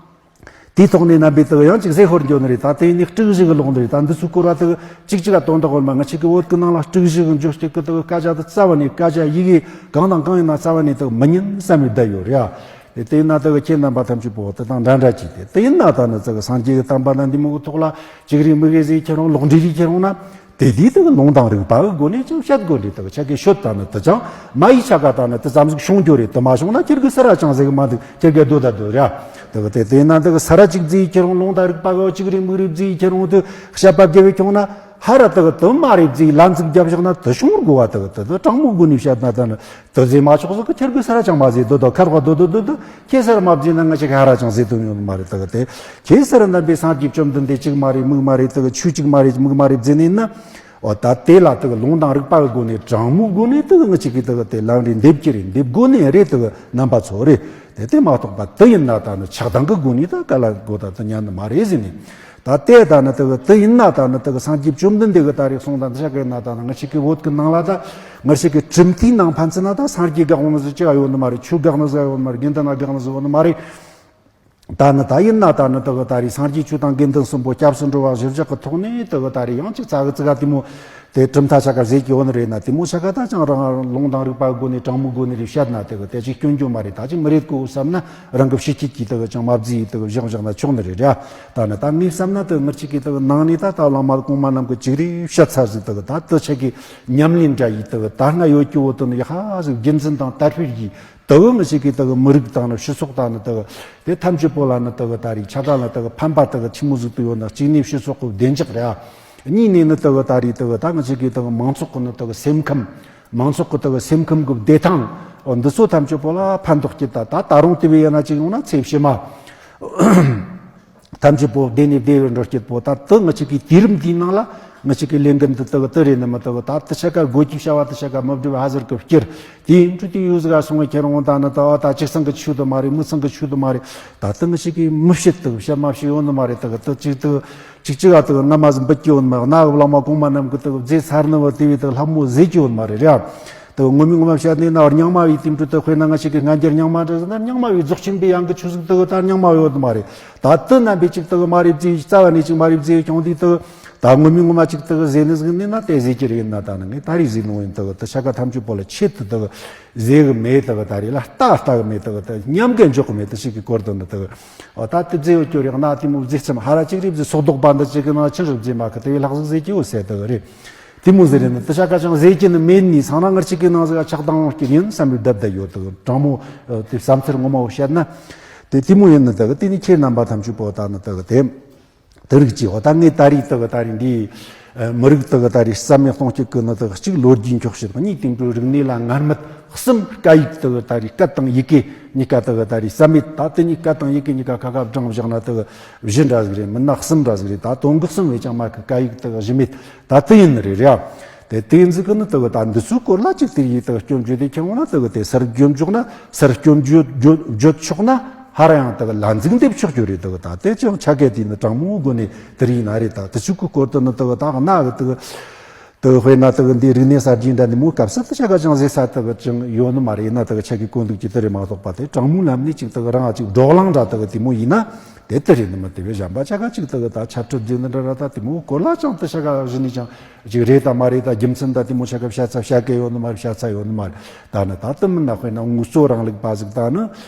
དེའི་ཐོག་ནས་རྣམ་པའི་དག་ཡང་ཅིག་ཟས་ཤོར་འགྱོ་ནི་རེད། ད་དེ་ནི་དཀྲུག་ཞིག་གི་ལོག་ནི་རེད། ད་འདི་ཚོའི་སྐོར་བ་དག་ཅིག་ཅིག་ག་དོན་དག་ཡོད་མ། ང་ཅིག་གི་བོད་ཀྱི་ནང་ལ་དཀྲུག་ཞིག་གི་འཇོག་སྤྱད་ཀྱི་དག་སྐད་ཆ་དེ་རྩ་བ་ནས་སྐད་ཆ་ཡི་གེ་གང་དང་གང་ཡིན་ན་རྩ་བ་ནས་དག་མི་ཉན་བསམ་མི་བསྡད་ཡོད་རེད་ཡ། དེ་ཡིན་ན་དག་ཁྱེད་རྣམ་པ་ཐམས་ཅད་པོ་དེ་དང་འདྲ་འདྲ་ཅིག་དེ་དེ་ཡིན་ན་ད་ནི་ཙག་སངས་རྒྱས་ཀྱི་བསྟན་པ་ན་འདི་མོ་གི་ཐོག་ལ་ཅིག་རེད་མི་རེད་ཟེར་ཁྱེད་རང་ལོག་འདྲི་རེད་ཁྱེད་རང་ན། དེ་དུས་དེ་གི་ལུང་དང་རིགས་པ་གི་སྒོ་ནས་ཅང་བཤད་དགོས་འདྲི་དག་ཆ་གི་ཤོད་ད་ནི་དེ་ཅང་མ་ཡི་ཆ་ག་ད་ནི་དེ་ཙམ་ཟིག་བྱུང་རྒྱུ་རེད། དེ་མ་བྱུང་ན་ཁྱེད་གི་ས་ར་ཅང་ཟེར་གི་མ་འདུག་ཁྱེད་གི་སྡོད་ད་སྡོད་ར། དེ་གི་དེ་དེ་ན་དེ་གི་ས་ར་གཅིག་རྫི་ཁྱེད་རང་ལུང་དང་རིགས་པ་གི་གཅིག་རེད་མིག་རེད་རྫི་ཁྱེད་རང་དེ་བཤད་པ་དགེ་བའི་ཁྱོང་ན་ཧ་ར་དེ་གི་དེ་མ་རེད་རྫི་ལན་ཟིག་རྒྱབ་བཞག་ན་དེ་བྱུང་དགོས་བ། དེ་གི་དེ་དེ་དྲང་མོ་སྒོ་ནས་བཤད་ན་ད་ནི། དེ་ཟེར་མ་ཆོག་ཟིག་གི་ཁྱེད་གི་ས་ར་ཅང་མ་ཟེར་སྡོད་དོ་ཁར་བ་སྡོད་སྡོད་སྡོད་སྡོད་ཁྱེད་ས་ར་མ་བརྫིས་ན་ང་ཅིག་ཧ་ར་ཅང་ཟེར་དོན་ཡོད་མ་རེད། དེ་གི་དེ་ཁྱེད་ས་ར་རྣམ་པའི་སངས་རྒྱས་བཅོམ་ལྡན་འདས་གཅིག་མ་རེད་མིག་མ་རེད། དེ་གི་ཆོས་གཅིག་མ་རེད་མིག་མ་རེད་བརྫིས་ནས་ན། འོ་ད་དེ་ལ་དེ་གི་ལུང་དང་རིགས་པ་གི་སྒོ་ནས་དྲང་མོའི་སྒོ་ནས་དེ་གི་ང་ཅིག་གི་དེ་གི་དེ་ལམ་རེ་འདེབས་ཀྱི་རེད། འདེབས་དགོས་ནས་རེད། དེ་གི་རྣམ་པ་ཚོ་རེད། དེ་དེ་མ་གཏོགས་པ་དེ་ཡིན་ན་ད་ནི་ཆགས་སྡང་གི་སྒོ་ནས་ད་ག་ལ་དགོས་ད་དེ་ཉན་ནི་མ་རེད་ཟེར་ནས། ད་ལྟའི་ད་ནི་དེ་གི་དེ་ཡིན་ན་ད་ནི་དེ་གི་སངས་རྒྱས་བཅོམ་ལྡན་འདས་གི་ད་རེས་གསུངས་དང་འདི་ཆ་གི་ན་ད་ནི་ང་ཞིག་གི་བོད་གི་ནང་ལ་ད་ང་ཞིག་གི་གྲུབ་མཐའི་ནང་ཕན་ཚུན་ན་ད་སངས་རྒྱས་དགག་ནི་ཟིག་ཅི་ག་ཡོད་ནི་མ་རེད། ཆོས་དགག་ནི་ཟིག་ཡོད་ནི་མ་རེད། དགེ་འདུན་ན་དགག་ནི་ཟིག་ཡོད་ནི་མ་རེད། ད་ནི་ད་ཡིན་ན་ད་ནི་དེ་གི་ད་རེས་སངས་རྒྱས་ཆོས་དང་དགེ་འདུན་གསུམ་པོ་སྐྱབས་སུ་འགྲོ་བ་བཞི་བཞག་གི་ཐོག་ནས་དེ་གི་ད་རེས་ཡང་ཅིག་ཙག་གི་ཙི་ག་དེ་མོ་དེ་གྲུབ་མཐའ་ཆ་ག་ཟེར་གི་ཡོད་ནི་རེད་ན། དེ་མོ་ཆ་ག་ད་ཅང་རང་ལུང་དང་རིགས་པ་སྒོ་ནས་དྲང་མོའི་སྒོ་ནས་རེ་བཤད་ན་དེ་གི་དེ་ཅིག་སྐྱོན་བརྗོད་མ་རེད། ད་ཅིག་མི་རེད་གོ་བསམ་ན། རང་གི་ཕྱི་སྐྱིད་ཀྱི་དག་ཅང་མ་བརྫིས་དག་བཞག་བཞག་ན་ཆོག་ནི་རེད་ར། ད་ནི་ད་ངས་བསམ་ན་དག་ངར་ཅིག་གི་དག་ནང་ནས་ད་ད་བླ་མ་གོང་མ་རྣམས་ཀྱི་ཅིག་རེ་བཤད་ཚར་ཟིག་དག་ད་དུ་ཆ་གི་ཉམས་ལེན་འདྲ་ཡི་དག་ད་སྔ་ཡོད་ཀྱི་འོ་དོ་ནི་ཡ་ཧ་ཟིག་རྒྱུ་མཚན་དང་དར་འཕེལ་གྱི་དག་ངར་ཅིག་གི་དག་མི་རིགས་དང་ནི་སྤྱི་ཚོགས་དང་ནི་དག་དེ་ཐམས་ཅད་པོ་ལ་ནི་དག་ད་རེས་ཆ་ག་ལ་དག་ཕན་པ་དག་ཆི་མོ་ཟིག་ཏུ་ཡོད་ན། གཅིག་ནས་སྤྱི་ཚོགས་ཀྱི་བདེ་འཇགས་རེད། གཉིས་ནས་ནི་དག་ད་རེས་དག་ད་ངར་ཅིག་གི་དག་མང་ཚོགས་ཀྱི་ནི་དག་སེམས་ཁམས། མང་ཚོགས་ཀྱི་དག་སེམས་ཁམས་ཀྱི་བདེ་ཐང་འདི་ཚོ་ཐམས་ཅད་པོ་ལ་ཕན་ཐོགས་ཀྱི། ད་ད་ད་རུང་དེ་བས་ཡིན་ན་ཅིག་ཡོང་ན་ཚེ་ཕྱི་མ་ཐམས་ཅད་པོ་བདེ་ནས་བདེ་བར་འགྲོ་སྐྱིད་པོ། ད་དུ་ང་ཅིག་གི་དུས་རིམ་འདིའི་ནང་ལ་ང་ཅིག་གི་ལས་འགན་འདི་དག་དུ་རེད་ནི་མི་དག་ད་དུ་ཆ་ག་དགོས་ཀྱི་བྱ་བ་དུ་ཆ་ག་མི་བསྒྲུབ་ཧ་ཟེར་གི་བསྐྱུར། དེའི་འཕྲོ་དེ་ཡོད་ཟིག་ག་སོང་བའི་ཁྱེད་རང་ད་ནི་ད་ཨ་ད་ཅིག་སང་གི་ཆོས་དུ་མ་རེད། མི་སང་གི་ཆོས་དུ་མ་རེད། ད་དུ་ང་ཅིག་གི་མི་བཤད་དག་བཤད་མ་བཤད་ཡོད་ནི་མ་རེད། དག་དུ་ཅིག་དུ་ཅིག་ཅིག་ཨ་དག་ང་མ་ཟིན་འབུད་ཀྱི་ཡོད་ནི་མ་རེད། ན་གི་བླ་མ་གོང་མ་རྣམས་གི་དག་རྫས་ཚར་ནི་བ་དེ་བས་དག་ལྷ་མོ་ཟེར་གྱི་ཡོད་ནི་མ་རེད་ར། དེ་ངོ་མའི་ངོ་མ་བཤད་ནས་ན་རྙིང་མ་བའི་དེ་འཕྲོ་དེ་དཔེར་ན་ང་ཞིག་གི་སྔ་འགྱུར་རྙིང་མ་འདྲ་ཟེར་ན་རྙིང་མ་བའི་རྫོགས་ཆེན་པའི་ཡང་གི་ཆོས་ཟིག་དེ་ད་རྙིང་མ་ཡོད་མ་རེད། ད་དེ་རྣམ་པའི་ཅིག་དེ་མ་རེད་ཟེར། རྩ་བ་ནས་ཅིག་མ་རེད་ཟེར་ཀྱང་དེ་དེ་ད་ངོ་མའི་ངོ་མ་ཅིག་དེ་ཟེར་ནི་ཟིག་ནི་ན་དེ་ཟེར་གྱི་རེད་ན། ད་ནི་ངས་ད་རེས་ཟེར་ནོ་ཡིན། དེ་དེ་ཆ་ག་ཐམས་ཅད་པོ་ལ་ཆེད་དུ་དེ་ཟེར་གི་མེད། དེ་ད་རེས་ལ་ལྟ་ལྟ་གི་མེད། དེ་ད་ཉམས་གི་འཇོག་གི་མེད། དེ་ཞིག་གི་སྐོར་དུ་ནི་དེ་ཨོ་ད་དེ་ཟེར་ཡོད་ཀྱོ་རེད་ན། དེ་མོ་ཟེར་ཙམ་ཧ་ར་ཅིག་རེད་ཟེར། སོག་ལྡོག་པ་འདི་ཅིག་གི་ན་ཆི་རེད་ཟེར་མ་གི་དེ་བས་ལྷག་ཟིག་ཟེར་གྱི་ཡོད་ཟེར་དེ་རེད། དེ་མོ་ཟེར་རེད་ན་དེ་ཆ་ག་ཅང་ཟེར་གྱི་ནི་མེད་ནི་སང་ན་ངར་ཅིག་གི་ནང་ཟིག་ཆགས་སྡང་སྐྱེ་ཡིན་བསམ་པའི་བསྡད་བསྡད་ཡོད། དེ་དྲང་མོ་དེ་བསམ་ཚུལ་ངོ་མ་བཤད་ན་དེ་དེ་མོ་ཡིན་ནི། དེ་དེ་ནི་ཁྱེད་རྣམ་པ་ཐམས་ཅད་པོ་ད་ནི་དེ་དེ་དེ་རིགས་ཀྱི་འོ་ད་ངས་ད་རེས་དེ་ད་རེས་འདི་མི་རིགས་དེ་ད་རེས་རྩ་མེད་གཏོང་སྤྱད་གི་ནི་དེ་གཅིག་ལོ་རྒྱུས་འཁྱོག་བཤད། གཉིས་དེང་དུས་རིག་གནས་ལ་ངར་མེད། གསུམ་སྐད་ཡིག་དེ་ད་རེས་སྐད་དང་ཡི་གེ་གཉིས་ཀ་དེ་ད་རེས་རྩ་མེད། ད་དེ་གཉིས་སྐད་དང་ཡི་གེ་གཉིས་ཀ་ཁ་ཁ་བགྲང་བཞག་ན་དེ་བཞི་འདྲ་ཟིག་རེད། མིན་ན་གསུམ་འདྲ་ཟིག་རེད། ད་དོན་གི་གསུམ་བས་ཀྱང་མ་གི་སྐད་ཡིག་དེ་གཞི་མེད། ད་དེ་ཡིན་ནི་རེད་ར། དེ་དེ་ཟིག་གི་ནི་དེ་གི་ད་འདི་ཚོའི་སྐོར་ལ་ཅིག་དེ་ཡིས་དེ་གི་སྐྱོན་བརྗོད་དེ་ཁྱེར་འོང་ན། དེ་གི་དེ་སར་སྐྱོན་བརྗོད་ན་སར་སྐྱོན་བརྗོད་བརྗོད་བརྗོད་ཆོག་ན། ཧ་ར་ཡང་དེ་གི་ལ་འཛུགས་འདེབས་ཆོག་རྒྱུ་རེད། དེ་གི་ད་དེ་ཅང་ཆ་ག་དེ་ནི་དྲང་མོའི་སྒོ་ནས་དེ་རིགས་ན་རེད། ད་དེ་ཚོའི་གི་སྐོར་དུ་ནི་དེ་གི་ད་གི་ན་གི་དེ་གི་དེ་དཔེར་ན་དེ་གི་འདི་རིག་གནས་གསར་བརྗེ་འདྲ་འདི་མོ་སྐབས་སུ་དེ་ཆ་ག་ཅང་ཟེར་ས་དེ་གི་ཅང་ཡོད་ནི་མ་རེད། ཡིན་ན་དེ་གི་ཆ་གི་གོ་འདུག་ཅི་དེ་རེད་མ་གཏོགས་པ། དེ་དྲང་མོའི་ལམ་ནས་ཅིག་དེ་གི་རང་ཅིག་བགྲོ་གླེང་འདྲ་དེ་གི་དེ་མོ་ཡིན་ན་དེ་དེ་རེད་ནི་མ། དེ་བས་གཞན་པ་ཆ་ག་ཅིག་དེ་གི་ད་ཆབ་ཁྲིད་རྒྱུ་ནི་འདྲ་ར་ད་དེ་མོ་སྐོར་ལ་ཅང་དེ་ཆ་ག་གཞི་ནས་ཅང་ཅིག་རེད་དང་མ་རེད་ད་རྒྱུ་མཚན་ད་དེ་མོ་ཆ་ག་བཤད་ཚ་བཤད་གི་ཡོད་ནི་མ་རེད། བཤད་ཚ་ཡོད་ནི་མ་རེད། ད་ནི་ད་དེ་མིན་ན་དཔེར་ན་དངོས་གཙོ་རིང་ལུགས་པ་ཟིག་ད་ནི་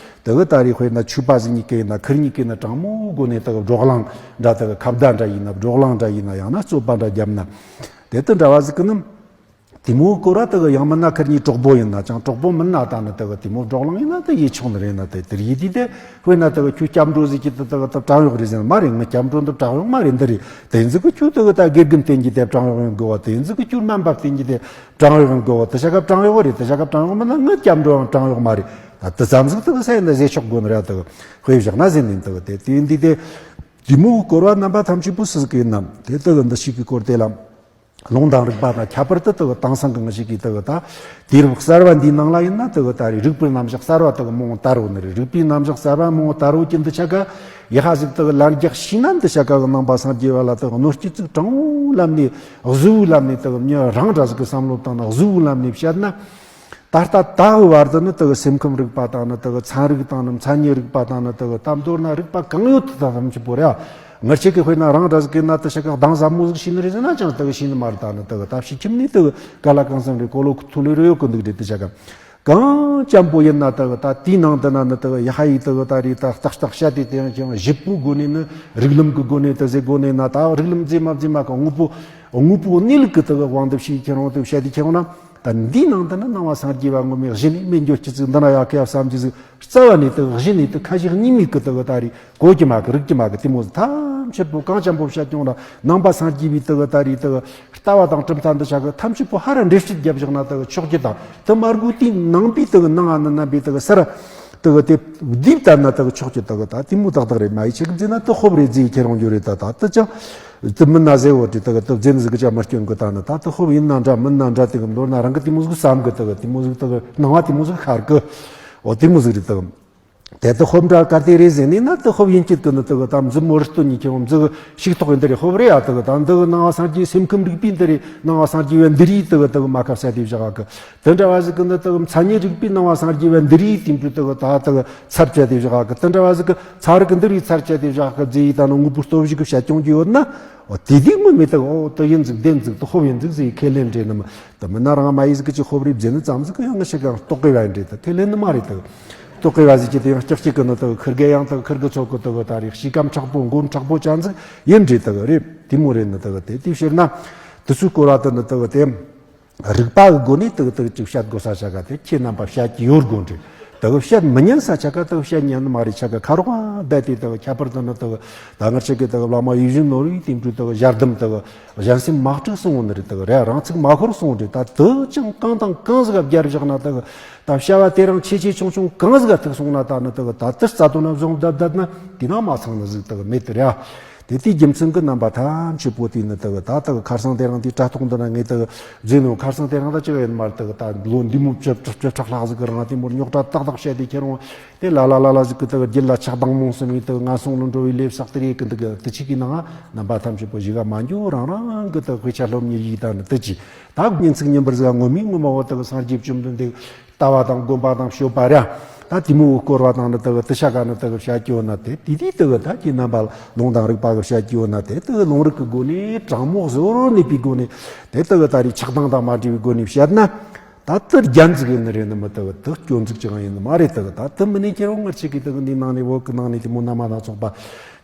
དེ་གི་ད་རེད། དཔེར་ན་ཆོས་པ་ཟིག་གཉིས་ཀ་ཡིན་ན་ཁིར་གཉིས་ཀ་ཡིན་ན་དྲང་མོའི་སྒོ་ནས་དེ་གི་བགྲོ་གླེང་འདྲ་དེ་གི་ཁ་བརྡ་འདྲ་ཡིན་ན་བགྲོ་གླེང་འདྲ་ཡིན་ན་ཡང་ན་རྩོད་པ་འདྲ་བརྒྱབ་ན། དེ་དེ་འདྲ་བ་ཟིག་གི་ནི། དེ་མོ་སྐོར་བ་དེ་གི་ཡང་མིན་ན་ཁིར་གཉིས་གྲོགས་པོ་ཡིན་ན་ཅང་། གྲོགས་པོ་མིན་ན་ད་ནི་དེ་གི་དེ་མོ་བགྲོ་གླེང་ཡིན་ན་དེ་ཡེ་ཆོག་ནི་རེད། ན་དེ་དེར་ཡེ་དུས་དེ་དཔེར་ན་དེ་གི་ཁྱོད་སྐྱབས་འགྲོ་ཟིག་གི་དེ་དེ་གི་དེ་བྲན་གཡོག་རེད་ཟེར་ན་མ་རེད། ངི་སྐྱབས་འགྲོ་འདི་བྲན་གཡོག་མ་རེད། འདི་རེད། དེ་ཟིག་གི་ཁྱོད་དེ་གི་ད་དགེ་རྒན་བསྟེན་གྱི་དེ་བྲན་གཡོག་ཡིན་དགོས་བ། དེ་ཟིག་གི་ཁྱོད་སྨན་པ་བསྟེན་གྱི་དེ་བྲན་གཡོག་ཡིན་དགོས་བ། དེ་ཆ་ག་བྲན་གཡོག་རེད། དེ་ཆ་ག་བྲན་གཡོག་མིན་ན་ངི་སྐྱབས་འགྲོ་ཡང་བྲན་གཡོག་མ་རེད། ད་དེ་ཙམ་ཟིག་དེ་གི་ས་ཡིན་ན་ཟེར་ཆོག་དགོས་ནི་རེད། དེ་གི་དཔེ་བཞག་ན་ཟེར་ནི་དེ་གི་དེ་དེ་ཡིན་དུས་དེ་དེ་མོ་སྐོར་བ་རྣམ་པ་ཐམས་ཅད་པོ་སུ་ཟིག་གི་ཡིན་ནམ། དེ་དེ་གི་འདི་ཞིག་གི་སྐོར་དེ་ལ། ལུང་དང་རིགས་པ་དང་། ཁྱད་པར་དུ་དེ་གི་དེང་སང་གི་ང་ཞིག་གིས་དེ་གི་ད་དུས་རབས་གསར་བ་འདིའི་ནང་ལ་ཡིན་ན་དེ་གི་ད་རེས་རིག་པའི་རྣམ་གཞག་གསར་བ་དེ་གི་མང་དར་ཡོད་ནི་རེད། རིག་པའི་རྣམ་གཞག་གསར་བ་མང་དར་ཡོད་ཀྱི་འདི་ཆ་ག་ཡི་ཧ་ཟིག་དེ་གི་ལན་རྒྱག་ཤེས་ན། འདི་ཆ་ག་གི་ནང་པ་སངས་རྒྱས་པ་ལ་དེ་གི་གནོད་སྐྱེལ་ཚིག་དྲང་བོའི་ལམ་ནས་གཟུ་བོའི་ལམ་ནས་དེ་གི་མྱི་རང་འདྲ་ཟིག་གི་བསམ་བློ་བཏང་ན་གཟུ་བོའི་ལམ་ནས་བཤད་ན། ད་ལྟ་ད་གི་བར་དུ་ནི་དེ་གི་སེམས་ཁམས་རིག་པ་དང་ནི་དེ་གི་ཚན་རིག་དང་ནི་མཚན་ཉིད་རིག་པ་དང་ནི་དེ་གི་ད་མདོར་ན་རིག་པ་གང་ཡོད་དེ་དག་ཐམས་ཅད་པོ་རེད། ང་ཅག་གི་དཔེར་ན་རང་འདྲ་ཟིག་གི་ན་དེ་ཆ་ག་གདངས་ཟབ་མོ་ཟིག་ཤེས་ནི་རེད་ཟེར་ན་ཅང་དེ་གི་ཤེས་ནི་མ་རེད། ད་ནི་དེ་གི་ད་ཕྱི་ཁྱིམ་ནས་དེ་གི་ག་ལ་གང་འཚམ་རེད། གོ་ལོ་ཐུ་ལི་རེ་ཡོད་གི་འདུག་རེད། དེ་ཆ་ག་གང་འཇམ་པོ་ཡིན་ན་དེ་གི་ད་དེའི་ནང་དུ་ན་ནི་དེ་གི་ཡ་ཧ་ཡིས་དེ་གི་ད་རེད། ད་ཏག་ཏག་བཤད་དེ་དེ་ཡང་ཅང་ཞིབ་པོའི་སྒོ་ནས་ནི་རིགས་ལམ་གི་སྒོ་ནས་དེ་ཟེར་སྒོ་ནས་ན། ད་རིགས་ལམ་རྫས་མ་རྫས་མ་གི་དངོས་པོ་དངོས་པོ་གནས་ལུགས་ཀྱི་དེ་གི་དབང་དུ་བྱས་ཁྱེར་འོང་དེ་བཤད་དེ་ཁྱེར་འོང་ན། ད་འདིའི་ནང་དུ་ནི་ནང་པ་སངས་རྒྱས་པ་ངོ་མས་གཞི་ནས་མེད་འགྱོ་ཅི་ཟིག་འདི་ན་ཡག་གི་ཡ་བསམ་གྱི་ཟིག་རྩ་བ་ནས་དེ་གི་གཞི་ནས་དེ་ཁ་ཞེ་གཉིས་མེད་གི་དེ་གི་ད་རེད། གོ་གི་མ་གི་རིག་གི་མ་གི་དེ་མོ་ཟིག་ཐམས་ཅད་པོ་གང་འཇམ་པོ་བཤད་ཀྱང་ལ། ནང་པ་སངས་རྒྱས་པའི་དེ་གི་ད་རེད། དེ་གི་ལྟ་བ་དང་གྲུབ་མཐའ་འདི་ཆ་གི་ཐམས་ཅད་པོ་ཧ་ར་འགྲེལ་བཤད་བརྒྱབ་བཞག་ན་དེ་གི་ཆོག་གི། དང་དེ་མ་དགོས་དུས་ནང་པའི་དེ་གི་ནང་ང་ནི་ནང་པའི་དེ་གི་སར་དེ་གི་དེ་བསྡུས་བཏང་ན་དེ་གི་ཆོག་གི། དེ་གི་ད་དེ་མོ་ཏག་ཏག་རེད། མ་ཡི་ཆེ་གི་ཟེར་ན་དེ་ཧོབ་རེད་ཟེར་ཁྱེར་འོང་རྒྱུ་རེད། ད་ད་དེ་ཅང་དེ་མིན་ན་ཟེར་བོ་དེ་དེ་གི་དེ་ཟེར་ནི་ཟིག་གི་ཅང་མ་སྐྱོན་གི། ད་ནི་ད་དེ་ཧོབ་ཡིན་ན་འདྲ་མིན་ན་འདྲ། དེ་གི་མདོར་ན་རང་གི་དེ་མོ་ཟིག་བསམ་གི། དེ་གི་དེ་མོ་ཟིག་དེ་གི་སྣང་བ་དེ་མོ་ཟིག་ཤར་གི། འོ་དེ་མོ་ཟིག་རེད། དེ་གི་དེ་དེ་ཧོབ་འདྲ་ག་དེ་རེད་ཟེར་ནི་ན། དེ་ཧོབ་ཡིན་གཅིག་གི་ནི་དེ་གི་ད་མཛུབ་མོ་རི་སྟོན་གཉིས་ཁྱེར་འོང་མཛུབ་ཤིག་ཐོག་གི་འདི་རེད། ཧོབ་རེད་ཡ། དེ་གི་ད་འདི་གི་ནང་པ་སངས་རྒྱས་སེམས་ཁམས་རིག་པའི་འདི་རེད། ནང་པ་སངས་རྒྱས་པའི་འདི་རེད། དེ་གི་དེ་གི་མ་ཁ་བཤད་དེ་བཞག་གི། དེ་འདྲ་བ་ཟིག་གི་ནི་དེ་གི་མཚན་ཉིད་རིག་པའི་ནང་པ་སངས་རྒྱས་པའི་འདི་རེད་དེ་འདྲ་དེ་གི་ད་དེ་གི་ཚར་བཅད་དེ་བཞག་གི། དེ་འདྲ་བ་ཟིག་གི་ཚན་རིག་གི་འདི་རེད་ཚར་བཅད་དེ་བཞག་གི་ཟེར་ཡི་ད་ནི་དངོས་པོ་སྟོབས་ཞིག་གི་བཤད་ཀྱང་རྒྱུ་ཡོད་ན། འོ་དེ་དེ་མི་མེད། དེ་གི་འོ་དེ་ཡིན་ཟིག་བདེན་ཟིག་དེ་ཧོབ་ཡིན་ཟིག་ཟེར་ཡི་ཁས་ལེན་རེད་ནི་མ། དེ་མིན་ན་རང་མ་ཡི་ཟིག་གི་ཅིག་ཧོབ་རེད་ཟེར་ནི་ཙམ་ཟིག་གི་ཡང་ངི་ཞིག་གང་རྟོགས་གི་བ་ཡིན་རེད། དེ་ཁས་ལེན་ནི་མ་རེད། དེ་གི་རྟོགས་གི་བ་ཟིག་གི་དེ་ཡང་སྐྱག་གཅིག་གི་ནི་དེ་གི་ཁིར་གེ་ཡང་དེ་གི་ཁིར་གེ་ཚོགས་གི་དེ་གི་ད་རེད། ཤེས་ཁམས་མཁྲེགས་པོ་མགོ་མཁྲེགས་པོ་ཅན་ཟིག་ཡིན་རེད། དེ་གི་རེད། དེ་མོ་རེད་ནི། དེ་གི་དེ་དེ་ཕྱིར་ན་དེ་ཚོའི་སྐོར་བ་དེ་ནི་དེ་གི་དེ། རིག་པ་གི་སྒོ་ནས་དེ་གི་དེ་གི་ཅིག་བཤད་དགོས་ས་ཆ་ག་དེ་ཁྱེད་རྣམ་པ་བཤད་ཀྱི་ཡོད་དགོས་འདྲ། དེ་གི་བཤད་མི་ཉན་ས་ཆ་ག་དེ་གི་བཤད་ཉན་ནི་མ་རེད། ཆ་ག་ཁ་རོག་བསྡད་དེ་དེ་གི་ཁྱད་པར་དུ་ནི་དེ་གི་ད་ང་ཆ་གི་དེ་གི་བླ་མ་ཡིད་བཞིན་ནོར་བུའི་དེ་འདྲ་དེ་གི་ཞལ་གདམས་དེ་གི་གཞན་སེམས་མ་སྐྲག་གསུང་ནི་རེད། དེ་གི་རེད། རང་ཚིག་མ་ཤོར་གསུང་རེད། ད་དེ་ཅང་གང་དང་གང་ཟིག་ག་བརྒྱབ་བཞག་ན་དེ་གི་ད་བྱ་བ་དེ་རང་ཆེ་ཆེ་ཆུང་ཆུང་གང་ཟིག་ག་ཐུག་སོང་ན་ད་ནི་དེ་གི་ད་དེ་རྩ་དོན་ན་བཟུང་བསྡད་བསྡད་ན་དེ་ན་མ་ཚང་ནི་ཟིག་དེ་གི་མེད་དེ་རེད། དེ་དེའི་རྒྱུ་མཚན་གྱི་རྣམ་པ་ཐམས་ཅད་པོ་དེ་ནི་དེ་གི་ད་དེ་གི་ཁར་སང་དེ་རིང་དེའི་དྲ་ཐོག་འདི་ན་ངས་དེ་གི་བཟོས་ནོ། ཁར་སང་དེ་རིང་ད་ཅི་ག་ཡིན་མ་རེད། དེ་གི་ད་ལོ་འདི་མོ་བཅུ་བཅུ་བཅུ་ཕྲག་ལྷག་ཟིག་གི་རིང་དེ་མོ་རྙོག་དྲ་ཏག་ཏག་བཤད་དེ་ཁྱེར་འོང་དེ་ལ་ལ་ལ་ལ་ཟིག་གི་དེ་གི་རྒྱུད་ལ་ཆགས་སྡང་རྨོངས་སེམས་ཡིན། དེ་གི་ངན་སོང་ལ་འགྲོ་བའི་ལས་བསགས་དེ་རེད་གི། འདི་གི་དེ་ཅིག་གི་ནང་རྣམ་པ་ཐམས་ཅད་པོ་ཞིག་ག་མ་འགྱོ། རང་རང་གི་དེ་གི་དཔེ་ཆ་སློབ་གཉེར་ཡིག་ད་ནི་དེ་ཅི་ད་ཉིན་ཚིག་ཉིན་པར་ཟིག་ག་ངོ་མའི་ངོ་མ་བོ་དེ་གི་སངས་རྒྱས་བཅོམ་ལྡན་འདས་ལྟ་བ་དང་སྒོམ་པ་དང་སྤྱོད་པ་ར། ད་དེ་མོ་བསྐོར་བ་དང་ནི་དེ་གི་དེ་ཆ་ག་ནི་དེ་གི་བྱ་སྐྱོ་ན་དེ་དེ་དེ་དེ་གི་ད་ཁྱེད་རྣམ་པ་ལུང་དང་རིགས་པ་གི་བྱ་སྐྱོ་ན་དེ་དེ་གི་ལུང་རིགས་གི་སྒོ་ནས་དྲང་མོ་གཟོ་རོ་ནུས་པའི་སྒོ་ནས་དེ་དེ་གི་ད་རེས་ཆགས་སྡང་དང་མ་འདྲེས་པའི་སྒོ་ནས་བཤད་ན། ད་དེ་རྒྱན་ཟིག་ཡིན་ནི་རེད་ནི་མི། དེ་གི་དེ་སྐྱོན་ཟིག་ཅང་ཡིན་ནི་མ་རེད། དེ་གི་ད་དེ་མིན་ནས་ཁྱེད་རང་ངར་ཆེ་གི་དེ་གི་འདི་ནང་ནས་བོད་གི་ནང་ནས་དེ་མོ་རྣམ་པ་སྣ་ཚོགས་པ།